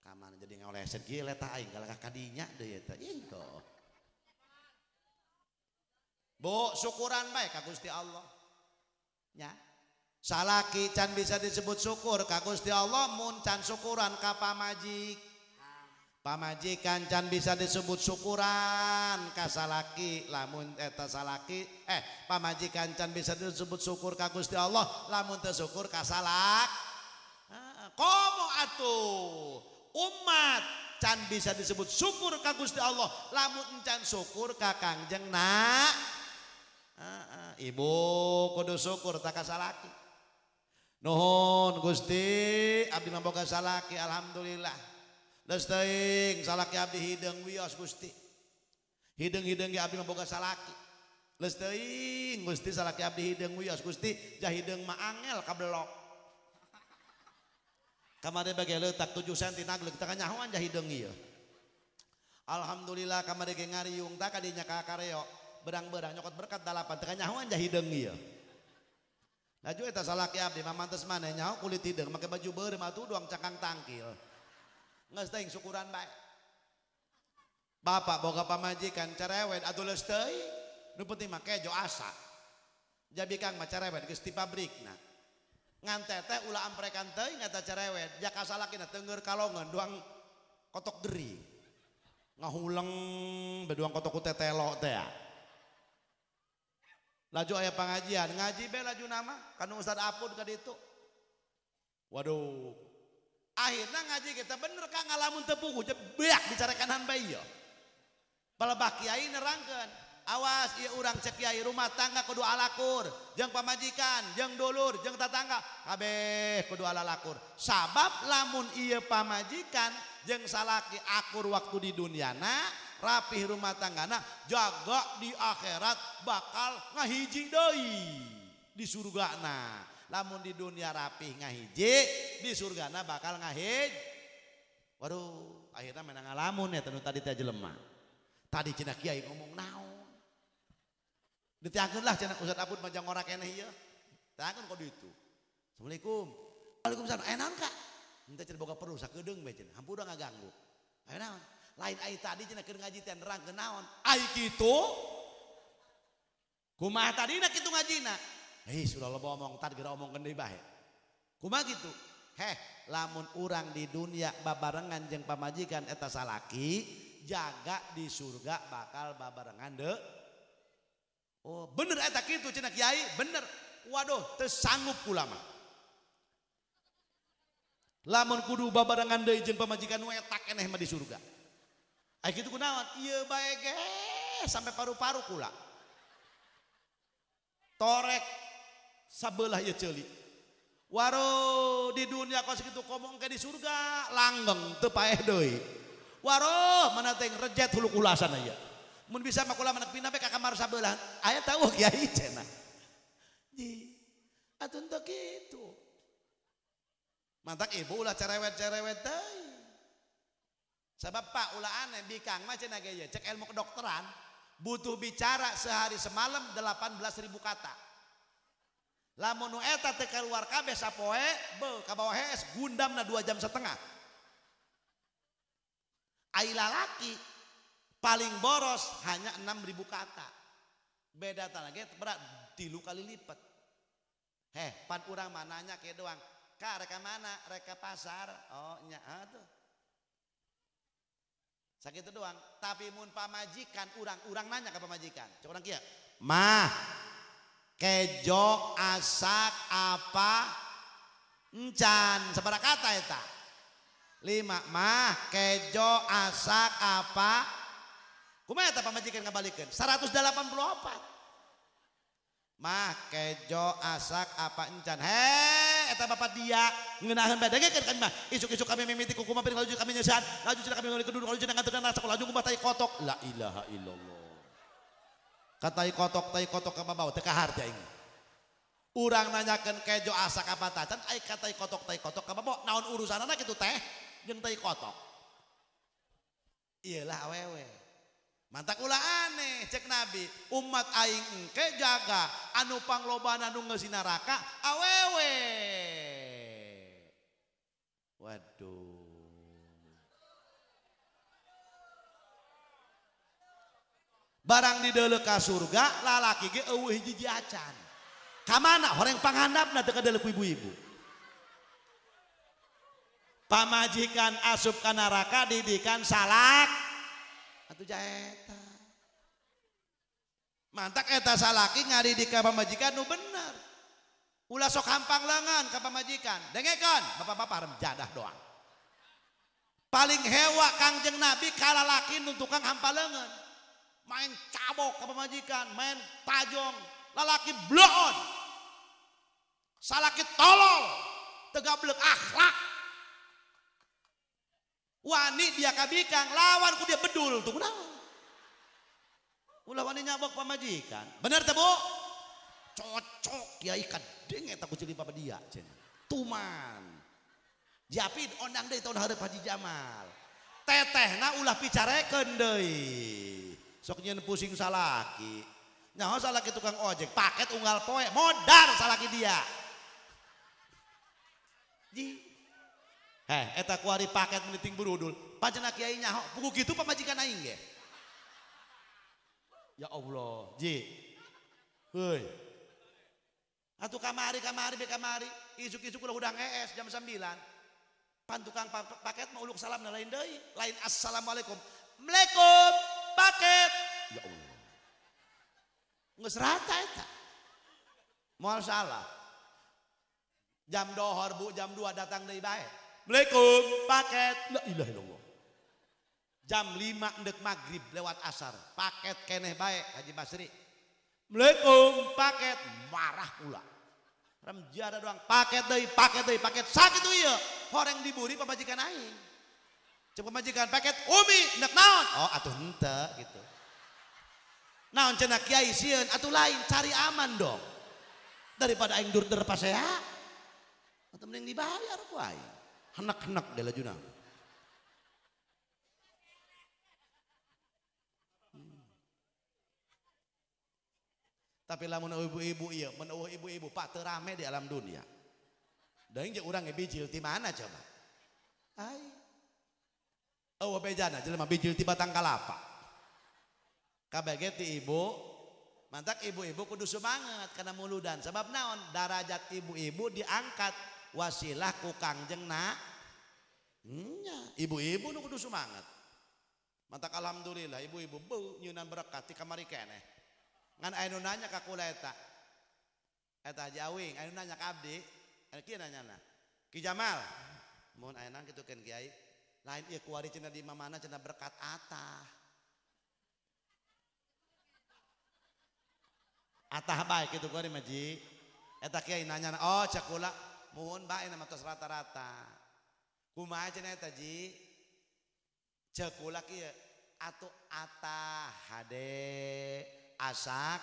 kamana jadi ngoleset kieu leta aing kalah ka kadinya deui eta. Ih tuh. Bu, syukuran bae ka Gusti Allah. Nya. Salaki can bisa disebut syukur ka Gusti Allah mun can syukuran ka pamajik. Pamajikan can bisa disebut syukuran ka salaki lamun eta salaki pamajikan can bisa disebut syukur ka Gusti Allah lamun teu syukur ka salak. Komo atuh umat can bisa disebut syukur ka Gusti Allah lamun can syukur ka Kangjeng na. Ibu kudu syukur tak ka salaki. Nuhun Gusti abdi mah boga salaki alhamdulillah. Leus teuing salaki abdi hideung wios Gusti. Hideung-hideung ge abdi mah boga salaki. Leus teuing Gusti salaki abdi hideung wios Gusti, jah hideung mah angel kabelok. Kamari bage leutak 7 cm nagleuk teu kanyahoan jah hideung ieu. Alhamdulillah kamari ge ngariung tah kadinya ka kareo. Berang-berang nyokot berkat 8 teu kanyahoan jah hideung ieu. Laju eta salaki abdi mah mantes maneh nyaho kulit hideung make baju beureum atuh doang cangkang tangkil. Geus teuing syukuran bae. Bapak boga pamajikan cerewet atuh leus teuing. Nu penting mah kejo asa. Jabi kang mah cerewet geus ti pabrikna. Ngan teteh ulah amprekan teuing eta cerewet, jaka salakina teungeur kalongeun doang kotok gering. Ngahuleng beduang kotok ku tetelo teh. Laju aya pangajian, ngaji be laju nama kanu Ustaz Apud ka ditu. Waduh. Akhirnya ngaji kita bener kang ngalamun teu puguh beak dicarekanan bae ieu. Palebah kiai nerangkeun, awas ieu urang cek kiai rumah tangga kudu alakur, jeung pamajikan, jeung dulur, jeung tatangga, kabeh kudu alalakur. Sabab lamun ieu pamajikan jeung salaki akur waktu di duniana, rapih rumah tanggana, jaga di akhirat bakal ngahiji deui di surgana. Lamun di dunia rapih ngahiji, di surgana bakal ngahij. Waduh, akhirnya menang ngalamun ya tenu tadi teh jelema. Tadi cenah kiai ngomong naon. Ditiangkeun lah cenah Ustaz Abud mah jang ora keneh ieu. Tiangkeun kudu itu. Assalamualaikum. Waalaikumsalam. Aya naon Kak? Henteu cenah boga perlu sakedeung bae cenah. Hampura ngaganggu. Aya naon? Lain ai tadi cenah keur ngaji teh nerangkeun naon? Ai kitu. Kumaha tadina kitu ngajina? Hei sudah loba omong tadi geura omongkeun deui bae. Kumaha kitu? Heh, lamun urang di dunia babarengan jeung pamajikan eta salaki, jaga di surga bakal babarengan deui. Oh, bener eta kitu cenah kiai, bener. Waduh, teu sanggup kula mah. Lamun kudu babarengan deui jeung pamajikan nu eta keneh mah di surga. Ai kitu kunaon? Ieu bae ge sampai paru-paru kula. Torek sabelah ieu ceuli. Waro di dunia kos kitu komong ke di surga langgeng teu paeh deui. Waro mana teh rejet hulu kulasan aya. Mun bisa mah kula manak pindah ka kamar sabelah. Aya tahu kiai cenah. Ji. Atuh teu kitu. Mantak ibu ulah cerewet-cerewet teuing. Sabab Pak ulah aneh bikang mah cenah ge ye cek ilmu kedokteran butuh bicara sehari semalam 18.000 kata. Lamun nu eta teu kaluar kabeh sapoe, beuh ka bawah hees gundamna 2,5 jam. Ai lalaki paling boros hanya 6.000 kata. Beda tanah ge berat 3 kali lipat. Heh, pan urang mananya ke doang. Ka reka mana? Reka pasar. Oh, nya tuh. Sakitu doang. Tapi mun pamajikan urang nanya ke pamajikan. Cek urang kieu. Mah, kejo asak apa encan? Sabaraha kata eta? 5. Mah, kejo asak apa? Kumaha eta pamajikan ngabalikeun? 184. Mah kejo asak apa encan? Heh, eta bapak dia ngeunaheun bae dengekeun kami mah. Isuk-isuk kami mimiti kuku mampir laju kami nyeusan, laju cenah kami ngeukeun duduk laju cenah nganteurna sakola laju kumaha tai kotok. La ilaha illallah. Ka tai kotok ka babawa teu kaharti aing. Urang nanyakeun kejo asak apa tacan, ai ka tai kotok ka babawa naon urusanana kitu teh jeung tai kotok. Iyalah awewe. Mantak ulah aneh cek Nabi, umat aing engke jaga anu panglobana nu ngeusi neraka awewe. Waduh. Barang dideuleu ka surga lalaki ge eueuh hiji acan. Ka mana horeng panghandapna teu kadeuleu ku ibu-ibu. Pamajikan asup ka neraka didikan salak. Atuh jaeta. Mantak eta salaki ngadidik ka pamajikan nu bener. Ulah sok hampang lengan ka pamajikan. Dengekeun, bapak-bapak jadah doang. Paling hewa Kangjeng Nabi ka lalaki nu tukang hampa leungeun. Main cabok ka pamajikan, main tajong, lalaki bloon. Salaki tolol, teu gablek akhlak. Wani dia kabikang lawan ku dia bedul tuh kunaon. Ulah wani nyabok pamajikan. Bener teh Bu? Cocok kiai kadeng eta ku ceuli papa dia cenah. Tuman. Japin ondang deui tahun hareup Haji Jamal. Tetehna ulah picarekeun deui. Sok nyeun pusing salaki. Nyaho salaki tukang ojek, paket unggal poe, modar salaki dia. Ji. Heh, eta kuari paket meniting burudul. Pancena kiai nyaho, pugu kitu pamajikan aing ge. Ya Allah, ji. Heuy. Atuh kamari be kamari, isuk-isuk ulah hudang ees jam 9. Pan tukang paket mah uluk salam lain deui, lain assalamualaikum. Assalamualaikum, paket. Ya Allah. Geus rata eta. Moal salah. Jam dohor Bu, jam 2 datang deui bae. Assalamualaikum, paket. La ilaha illallah. Jam 5 ndek maghrib lewat asar, paket keneh bae Haji Basri. Assalamualaikum, paket. Marah pula. Remjada doang, paket deui, paket deui, paket sakitu ieu. Horeng diburi pamajikan aing. Cek pamajikan paket umi ndek naon? Oh, atuh henteu gitu. Naon cenah kiai sieun atuh lain cari aman dong. Daripada aing dur-dur pasea. Atuh mending dibayar ku aing. Henek-henek deh lajuna. Tapi lamun ibu-ibu ieu, mun eueuh ibu-ibu pak teu rame di alam dunia. Deung jeung urang ge bijil ti mana coba? Ai. Eueuh bejana jelema bijil ti batang kalapa. Kabeh ti ibu, mantak ibu-ibu kudu semangat kana muludan. Sebab naon? Darajat ibu-ibu diangkat wasilah ku Kangjeng na. Nya, ibu-ibu nu kudu semangat. Mantak alhamdulillah ibu-ibu beu nyeunan berkat ti kamari keneh. Ngan aya nu nanya ka kula eta. Eta Haji Awing, aya nu nanya ka abdi, aya kieu nanyana. Ki Jamal, mun aya nang kitukeun kiai, lain ieu kuari cenah di mamana cenah berkat atah. Atah bae kitu kuari mah ji. Eta kiai nanyana, oh cek kula muhun bae na matos rata-rata. Kumaha cenah eta ji? Cek kula kieu atuh atah hade asak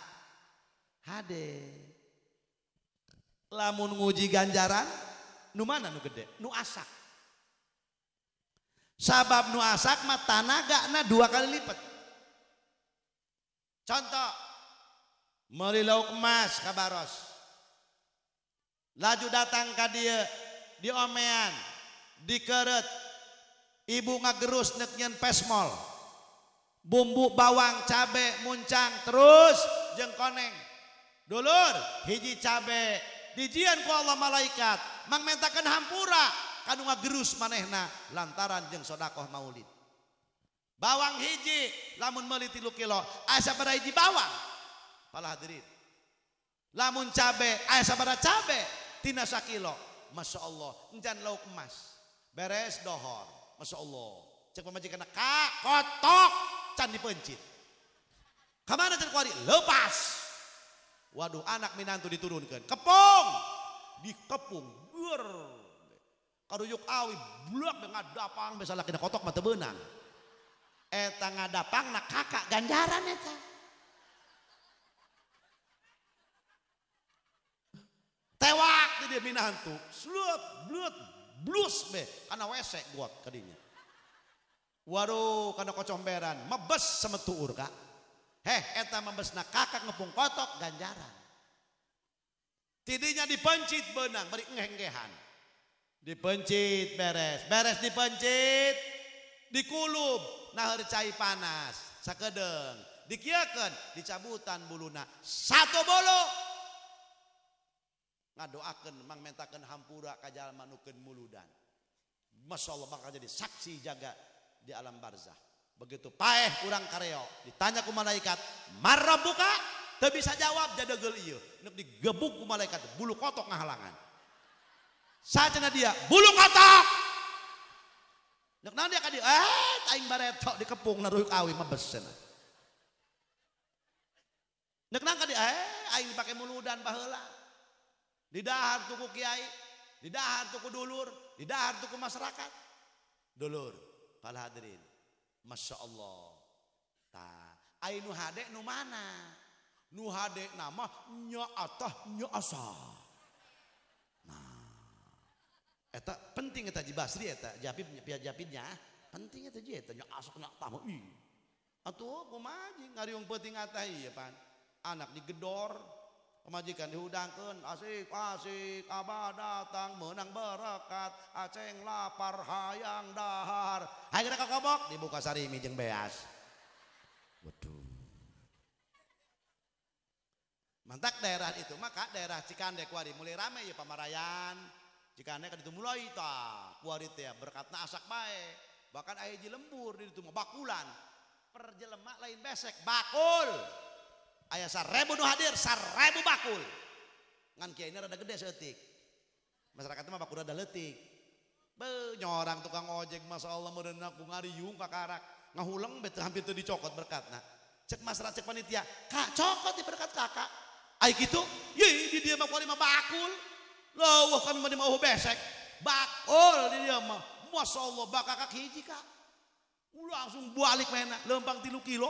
hade. Lamun nguji ganjaran nu mana nu gede? Nu asak. Sabab nu asak mah tanagana 2 kali lipat. Contoh meuli lauk emas ka Baros. Laju datang ka dieu, diomean, dikeret. Ibu ngagerus nek nyen pesmol. Bumbu bawang, cabe, muncang terus jeung koneng. Dulur, hiji cabe dijian ku Allah malaikat mangmentakeun hampura kanu ngagerus manehna lantaran jeung sedekah maulid. Bawang hiji lamun meuli 3 kilo aya sabaraha hiji bawang. Para hadirin. Lamun cabe aya sabaraha cabe tina sakilo. Masya Allah, encan lauk emas. Beres dohor. Masya Allah. Cek pamajikan kak kotok can dipencit. Kamana can kuari? Lepas. Waduh, anak minantu diturunkan. Kepung. Dikepung. Ber. Karuyuk awi blak ngadapang bisa laki kotok mah teu beunang. Eta ngadapang na kakak ganjaran eta. Tewak di dia minantu. Slup, blut, blus be kana WC got kadinya. Waduh, kana kocomberan, mebes sama tuur kak. Heh, eta mebesna kakak ngepung kotok ganjaran. Tidinya dipencit benang, beri ngenggehan. Dipencit beres, beres dipencit, dikulub, naheur cai panas, sakedeung, dikieukeun, dicabutan buluna, satu bulu. Ngadoakeun mangmentakeun hampura ka jalma nu keun muludan. Masya Allah bakal jadi saksi jaga di alam barzah. Begitu paeh urang kareo, ditanya ku malaikat, "Marabbuka?" Teu bisa jawab jadegel ieu. Nek digebuk ku malaikat, bulu kotok ngahalangan. Sacenah dia, bulu kotok. Nek naon dia ka dieu? Aing baretok dikepung naruyuk awi mebes cenah. Nek naon ka dieu? Aing dipake muludan baheula. Didahar tuku kiai, didahar tuku dulur, didahar tuku masyarakat. Dulur, para hadirin, Masya Allah. Tah, ai nu hade nu mana? Nu hade nama nya atah nya asa. Nah, eta penting eta Ji Basri eta japip japitnya penting eta ji eta nya asok nya atah. Ih. Atuh kumaha ji ngariung peuting atah ieu pan. Anak digedor, pemajikan dihudangkeun, asik asik abah datang menang berkat, aceng lapar hayang dahar. Hayang geura kakobok dibuka sarimi jeung beas. Waduh. Mantak daerah itu maka daerah Cikande kuari mulai rame ya pamarayan. Cikande kan itu mulai tah kuari teh berkatna asak bae. Bahkan aya hiji lembur di ditu mah bakulan. Per jelema lain besek bakul. Aya 1000 nu hadir, 1000 bakul. Ngan kiai rada gede seutik. Masyarakat mah bakul rada leutik. Beuh nyorang tukang ojek masyaallah meureun ku ngariung ka karak. Ngahuleng bete hampir teu dicokot berkatna. Cek masyarakat cek panitia, "Kak, cokot di berkat kakak." Ai kitu, ye di dieu mah kuari mah bakul. Leuweuh kami mah di mah besek. Bakul di dieu mah. Masyaallah bakakak hiji kak. Langsung balik mena lempang 3 kilo.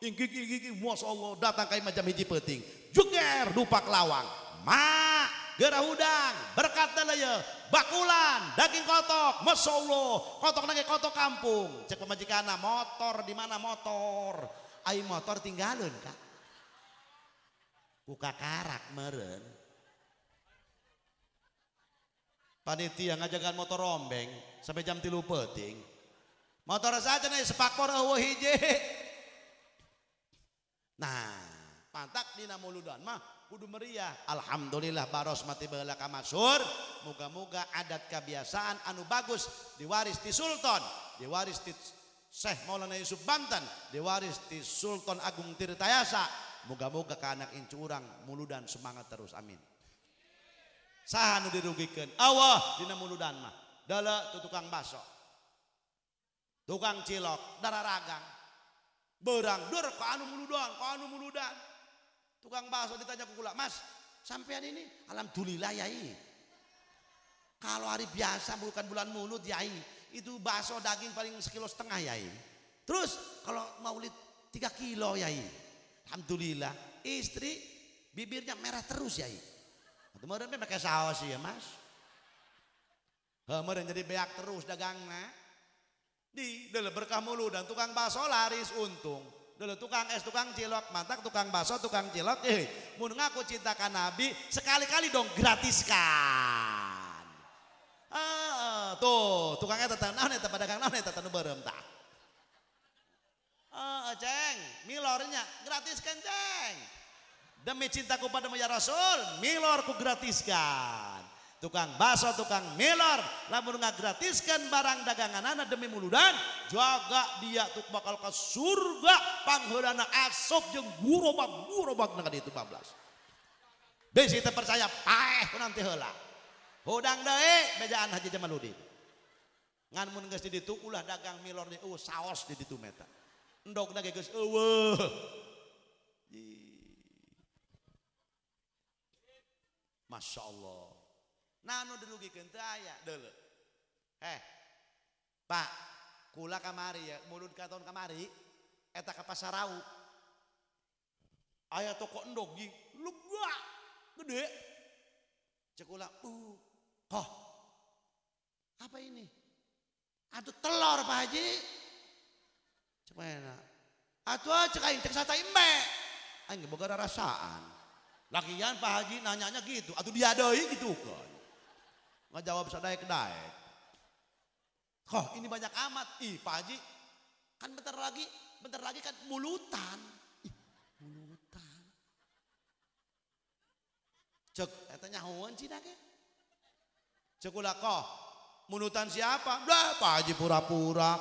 Ingkik ingkik Masya Allah datang ka imah jam 1 peuting. Juger dupak lawang. Ma geura hudang berkat deuleu bakulan daging kotok. Masya Allah kotok nage kotok kampung. Cek pamajikanna motor di mana motor? Ai motor tinggalun kak. Ku kakarak meureun. Panitia ngajagan motor rombeng sampai jam 3 peuting. Motor saja nih sepakpor eueuh hiji. Nah, pantak dina muludan mah kudu meriah. Alhamdulillah baros mati baheula ka masyhur. Muga-muga adat kebiasaan anu bagus diwaris ti Sultan, diwaris ti Syekh Maulana Yusuf Banten, diwaris ti Sultan Agung Tirtayasa. Muga-muga ka anak incu urang muludan semangat terus, amin. Saha nu dirugikeun? Allah dina muludan mah. Deuleu tu tukang baso, tukang cilok, dararagang. Berang dur ka anu muludan, ka anu muludan. Tukang bakso ditanya ku kula, "Mas, sampean ini alhamdulillah yai. Kalau hari biasa bukan bulan mulud yai, itu bakso daging paling 1,5 kilo yai. Terus kalau maulid 3 kilo yai. Alhamdulillah." Istri bibirnya merah terus yai. Atuh meureun pakai saos ya, Mas. Heuh meureun jadi beak terus dagangna. Di dele berkah mulu dan tukang bakso laris untung. Dele tukang es, tukang cilok, mantak tukang bakso, tukang cilok. Mun ngaku cinta ka Nabi, sekali-kali dong gratiskan. Tuh, tukang eta teh naon eta pedagang naon eta gratiskan ceng. Demi cintaku padamu ya Rasul, milor ku gratiskan. Tukang bakso, tukang milor, lamun ngagratiskan barang daganganana demi muludan, jaga dia tuh bakal ke surga, pangheulana asup jeung gurobag-gurobag na ka ditu bablas. Bisi teu percaya paeh ku nanti heula. Hudang deui bejaan Haji Jamaludin. Ngan mun geus di ditu ulah dagang milor deui, eueuh saos di ditu meta. Endogna ge geus eueuh. Masya Allah. Nah nu dirugikeun teu aya deuleu. Pak, kula kamari ya, mulud ka tahun kamari eta ka Pasar Rau. Aya toko endog gi lega gede. Cek kula, koh. Apa ini? Aduh telur Pak Haji. Cek mana? Atuh cek aing cek sata embe. Aing boga rasaan. Lagian Pak Haji nanyanya gitu, atuh dia deui gitu kan. Ngajawab sadaek-daek. Kok ini banyak amat. Ih Pak Haji, kan bentar lagi kan mulutan. Ih, mulutan. Cek eta nyahoan cina ge. Cek ulah koh, mulutan siapa? Lah Pak Haji pura-pura.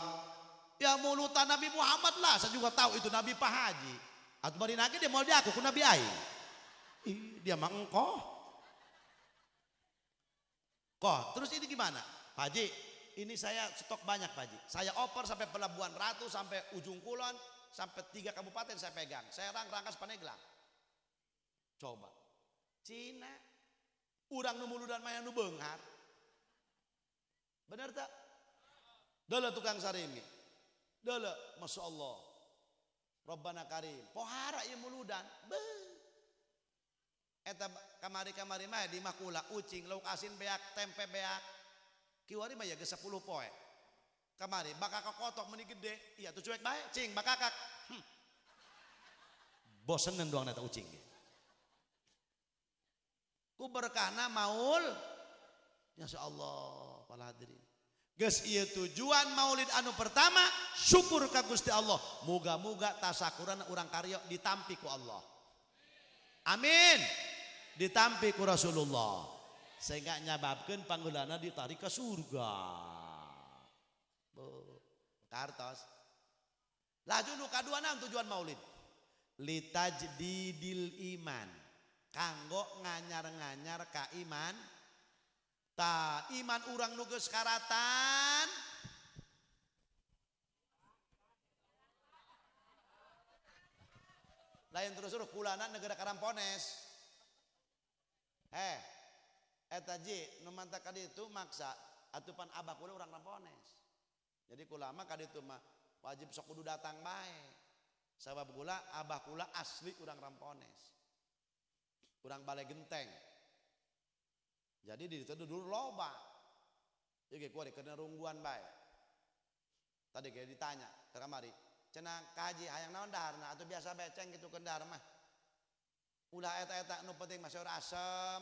Ya mulutan Nabi Muhammad lah, saya juga tahu itu Nabi Pak Haji. Atuh bari nage dia mau diaku ku Nabi aing. Ih, dia mah engkoh. Koh, terus ini gimana? Pak Haji, ini saya stok banyak Pak Haji. Saya oper sampai Pelabuhan Ratu, sampai Ujung Kulon, sampai 3 kabupaten saya pegang. Serang, Rangkas, Pandeglang. Coba. Cina, urang nu muludan mah nu beunghar. Bener tak? Deuleu tukang sarimi. Deuleu, Masya Allah. Rabbana karim. Pohara ieu muludan. Beuh. Eta kamari-kamari mah di makula ucing lauk asin beak tempe beak kiwari mah ya geus 10 poe kamari bakakak kotok meni gede iya tuh cuek bae cing bakakak bosenen doang eta ucing ge ku berkahna maul masyaallah para hadirin geus ieu tujuan maulid anu pertama syukur ka Gusti Allah muga-muga tasakuran urang karyo ditampi ku Allah. Amin. Ditampi ku Rasulullah. Sehingga nyababkeun panggeulana ditarik ke surga. Kartos. Laju nu kadua naon tujuan maulid? Litajdidil iman. Kanggo nganyar-nganyar ka iman. Ta iman urang nu geus karatan. Lain terus suruh kulana negara Karampones. Eta ji nu manta ka ditu maksa atupan abah kula urang Karampones. Jadi kula mah ka ditu mah wajib sok kudu datang bae. Sabab kula abah kula asli urang Karampones. Urang Balai Genteng. Jadi di ditu dulu loba. Ieu ge kuari keur rungguan bae. Tadi ge ditanya ke kamari. Cenah kaji hayang naon daharna atuh biasa beceng gitu kendar mah. Ulah eta-eta nu penting mah sayur asem,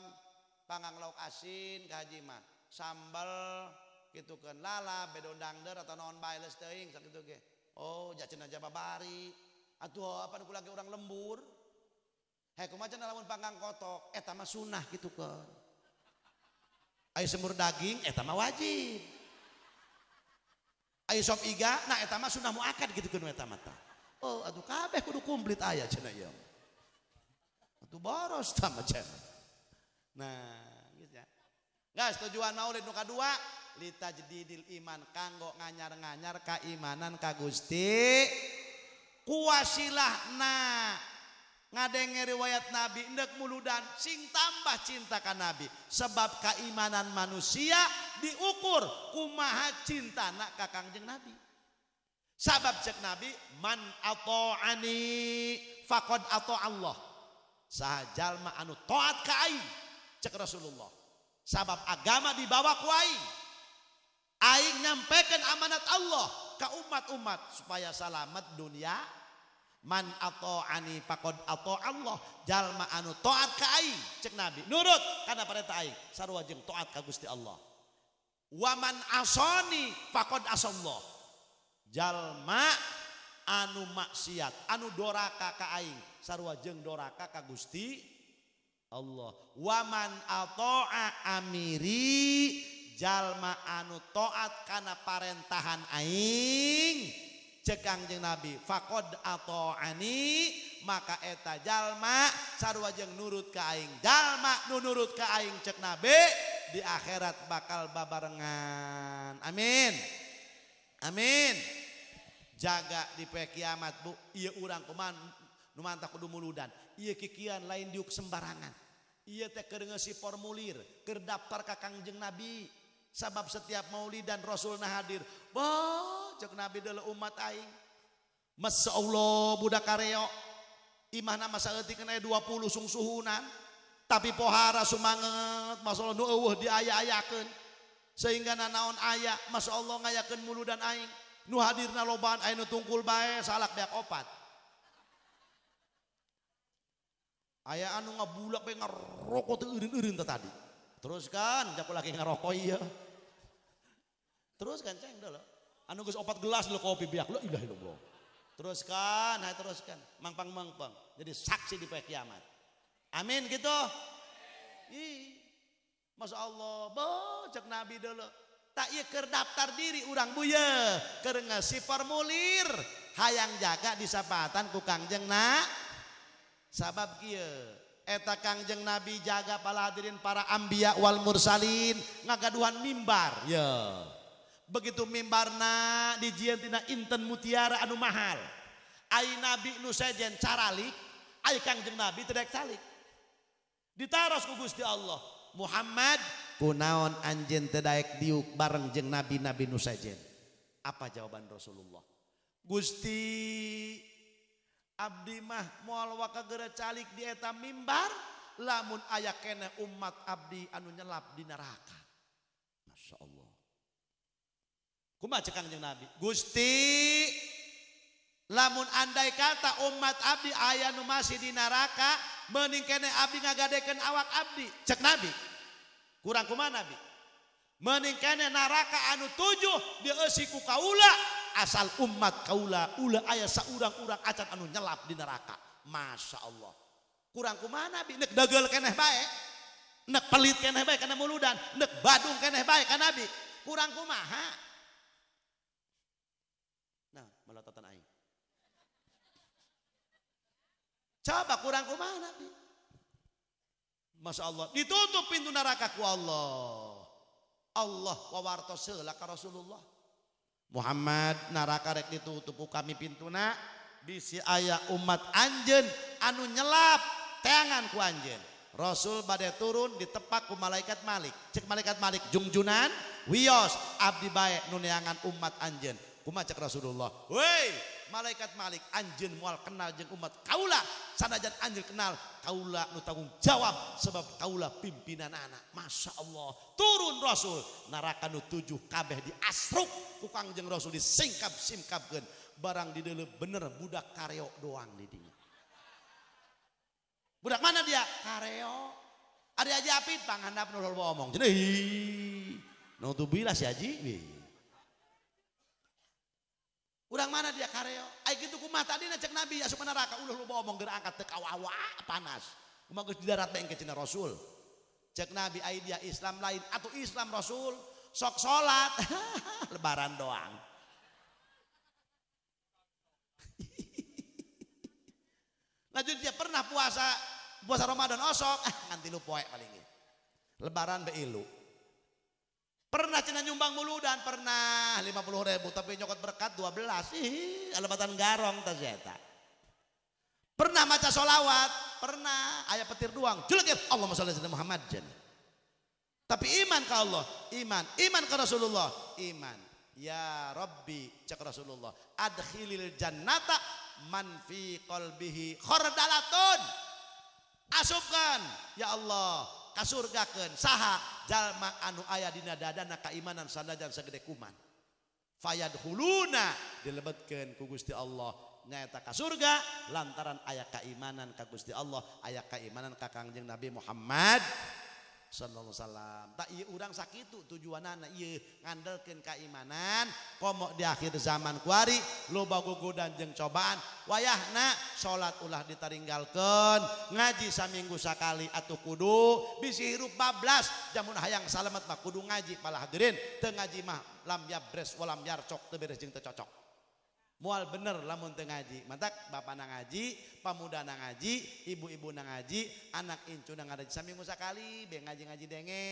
panggang lauk asin kaji mah. Sambal kitu keun lala bedon dangder atau naon bae leus teuing sakitu ge. Oh, ja cenah jababari. Atuh apa nu kula ge urang lembur. Heh kumaha cenah lamun panggang kotok eta mah sunah kitu keun. Aya semur daging eta mah wajib. Ayo sop iga, nah eta mah sunah muakkad gitu keun eta mah tah. Oh, atuh kabeh kudu komplit aya cenah ieu. Atuh boros tah mah cenah. Nah, geus ya. Guys, tujuan maulid nu kadua litajdidil iman kanggo nganyar-nganyar kaimanan ka Gusti. Kuwasilahna ngadenge riwayat Nabi endek muludan sing tambah cinta ka Nabi sebab keimanan manusia diukur kumaha cintana ka Kangjeng Nabi. Sabab cek Nabi man ata'ani faqad ata Allah. Saha jalma anu taat ka aing cek Rasulullah. Sabab agama dibawa ku aing. Aing nyampekeun amanat Allah ka umat-umat supaya salamat dunia. Man ata'ani faqad ata Allah. Jalma anu taat ka aing cek Nabi nurut kana parentah aing sarua jeung taat ka Gusti Allah. Wa man asani faqad asallah. Jalma Anu maksiat, anu doraka ka aing, sarua jeung doraka ka Gusti Allah. Waman ato'a amiri, jalma anu taat kana parentahan aing, cek Kangjeng Nabi, faqad ato'ani, maka eta jalma sarua jeung nurut ka aing. Jalma nu nurut ka aing cek Nabi di akhirat bakal babarengan. Amin. Amin. Jaga di poe kiamat bu, ieu urang kumaha nu mantap kudu muludan. Ieu kikian lain diuk sembarangan. Ieu teh keur ngeusi formulir, keur daftar ka Kangjeng Nabi. Sabab setiap maulid dan Rasulna hadir. Boh, cek Nabi deuleu umat aing. Masya Allah budak kareo. Imahna masa eutik aya 20 sungsuhunan. Tapi pohara sumanget, Masya Allah nu eueuh diaya-ayakeun. Sehingga nanaon aya, Masya Allah ngayakeun muludan aing. Nu hadirna lobaan aya nu tungkul bae salak beak opat. Aya anu ngabulak bae ngarokok teu eureun-eureun teh tadi. Teruskan, japu lagi ngarokok ieu. Teruskan ceng deuleu. Anu geus 4 gelas lho kopi beak, la ilaha illallah. Teruskan, hai teruskan. Mangpang-mangpang. Jadi saksi di poe kiamat. Amin gitu. Ih. Masya Allah, boh cek Nabi deuleu. Tak ieu keur daftar diri urang bu ye, keur ngeusi formulir hayang jaga disapatan ku Kangjeng na. Sabab kieu eta Kangjeng Nabi jaga para hadirin para anbiya wal mursalin ngagaduhan mimbar ye. Begitu mimbarna dijieun tina inten mutiara anu mahal. Ai nabi nu sejen caralik, ai Kangjeng Nabi teu daek calik. Ditaros ku Gusti Allah, Muhammad kunaon anjeun teu daek diuk bareng jeung nabi-nabi nu sejen? Apa jawaban Rasulullah? Gusti abdi mah moal waka geura calik di eta mimbar lamun aya keneh umat abdi anu nyelap di neraka. Masya Allah. Kumaha cek Kangjeng Nabi? Gusti lamun andai kata umat abdi aya nu masih di neraka mending keneh abdi ngagadekeun awak abdi. Cek Nabi. Kurang kumaha Nabi? Mending keneh neraka anu 7 dieusi ku kaula asal umat kaula ulah aya saurang-urang acan anu nyelap di neraka. Masya Allah. Kurang kumaha Nabi? Nek dagel keneh bae, nek pelit keneh bae kana muludan, nek badung keneh bae ka Nabi. Kurang kumaha? Nah, melototan aing. Coba kurang kumaha Nabi? Masya Allah, ditutup pintu neraka ku Allah. Allah wawartos heula ka Rasulullah. Muhammad neraka rek ditutup ku kami pintuna bisi aya umat anjeun anu nyelap teangan ku anjeun. Rasul bade turun ditepak ku malaikat Malik. Cek malaikat Malik jungjunan wios abdi bae nu neangan umat anjeun. Kumaha cek Rasulullah? Woi, malaikat Malik anjeun moal kenal jeung umat kaula, sanajan anjeun kenal kaula nu tanggung jawab sebab kaula pimpinan anak. Masya Allah, turun Rasul neraka nu 7 kabeh diasruk ku Kangjeng Rasul disingkap-singkapkeun barang di deuleu bener budak kareo doang di dinya. Budak mana dia? Kareo. Ari Haji Apit panghandap nu loba omong. Cenah nu tubilah si Haji. Urang mana dia kareo? Ai kitu kumaha tadina cek Nabi asup neraka ulah loba omong geura angkat teu kawawa panas. Kumaha geus di darat bae engke cenah Rasul. Cek Nabi ai dia Islam lain atau Islam Rasul sok salat lebaran doang. Lanjut dia pernah puasa Ramadan osok nganti lu poek paling. Lebaran be ilu. Pernah cenah nyumbang muludan, pernah 50.000 tapi nyokot berkat 12. Ih, alebatan garong tas eta. Pernah maca solawat, pernah aya petir doang. Julek Allahumma sholli ala Muhammad cenah. Tapi iman ke Allah, iman, iman ke Rasulullah, iman. Ya Rabbi cek Rasulullah, adkhilil jannata man fi qalbihi khardalatun. Asupkan ya Allah kasurgakeun saha jalma anu aya dina dadana kaimanan sanajan sagede kuman. Fayadkhuluna dilebetkeun ku Gusti Allah nyaeta ka surga lantaran aya kaimanan ka Gusti Allah, aya kaimanan ka Kangjeng Nabi Muhammad sallallahu alaihi wasallam. Tak ieu urang sakitu tujuanana ieu ngandelkeun keimanan komo di akhir zaman kuari loba gogodan jeung cobaan wayahna salat ulah ditaringgalkeun ngaji saminggu sakali atuh kudu bisi hirup bablas jamun hayang salamet mah kudu ngaji pala hadirin teu ngaji mah lam yabres walam yarcok teu beres jeung teu cocok. Mual bener lamun teu ngaji. Mantak bapak na ngaji, pamuda na ngaji, ibu-ibu na ngaji, anak incu na ngaji saminggu sakali be ngaji-ngaji denge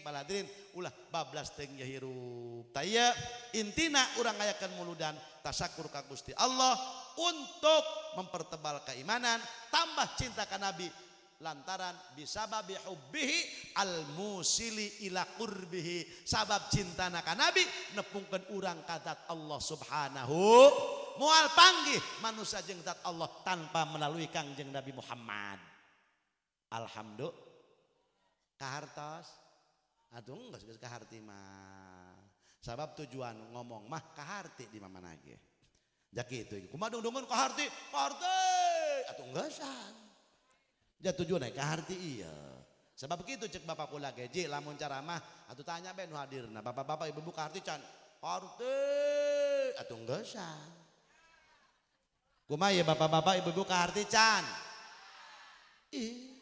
baladrin ulah bablas teu hirup. Tah ieu intina urang ngayakeun muludan tasakur ka Gusti Allah untuk mempertebal keimanan, tambah cinta ka Nabi lantaran bisababi hubbihi al musili ila qurbihi sabab cintana ka Nabi nepungkeun urang ka zat Allah subhanahu mual panggih manusia jeung zat Allah tanpa melalui Kangjeng Nabi Muhammad. Alhamdulillah kahartos atuh geus geus kaharti mah sabab tujuan ngomong mah kaharti di mana ge ja kitu kumaha dungdungeun kaharti kaharti atuh geusan ja tujuan naik kaharti iya. Sebab begitu cek bapak kula ge lamun ceramah atuh tanya be nu hadirna bapak-bapak ibu-ibu kaharti can kaharti atuh geusan. Kumaha ye bapak-bapak ibu-ibu kaharti can? Ih.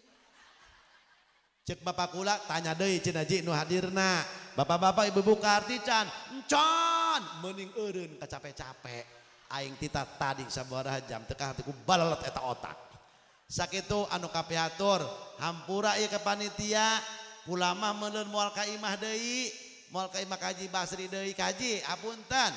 Cek bapak kula tanya deui cenah ji nu hadirna. Bapak-bapak ibu-ibu kaharti can? Encan meuning eureun kacape-cape. Aing tita tadi sabaraha jam teu kaharti ku balelet eta otak. Sakitu anu kapihatur hampura ieu ke panitia kula mah meuleun moal ka imah deui moal ka imah Kaji Basri deui kaji apunten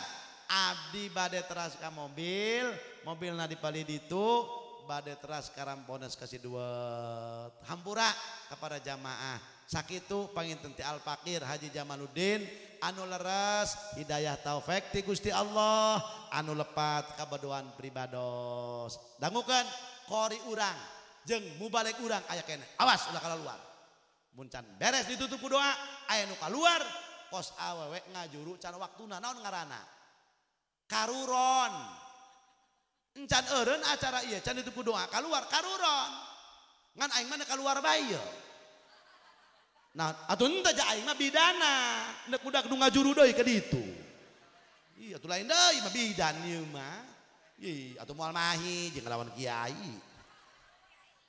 abdi bade teras ka mobil mobilna dipali ditu bade teras ka Rampones ka Sidueut hampura kepada jamaah sakitu panginten ti Al Fakir Haji Jamaluddin anu leres hidayah taufik ti Gusti Allah anu lepat kabadoan pribados dangukeun kori urang jeung mubalek urang aya keneh awas ulah kaluar mun can beres ditutup ku doa aya nu kaluar kos awewe ngajuru can waktuna naon ngaranna karuron encan eureun acara ieu can ditutup ku doa kaluar karuron ngan aing mah kaluar bae ieu nah atuh henteu ja aing mah bidana neuk budak nu ngajuru deui ka ditu ieu atuh lain deui mah bidan ieu mah ih atuh moal mahi jeung ngalawan kiai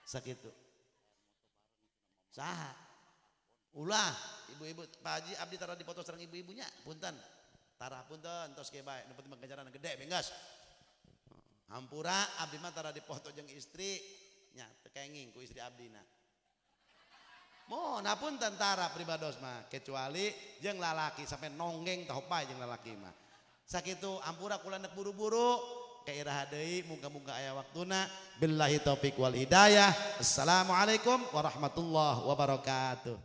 sakitu saha ulah ibu-ibu Pak Haji abdi tara dipoto sareng ibu-ibunya punten tara punten tos ge bae nu penting mah ganjaran gede benggas hampura abdi mah tara dipoto jeung istri nya teu kenging ku istri abdina moh punten tara pribados mah kecuali jeung lalaki sampai nonggeng tah pae jeung lalaki mah sakitu hampura kula nek buru-buru kairaha deui muga-muga aya waktuna billahi taufik wal hidayah. Assalamualaikum warahmatullahi wabarakatuh.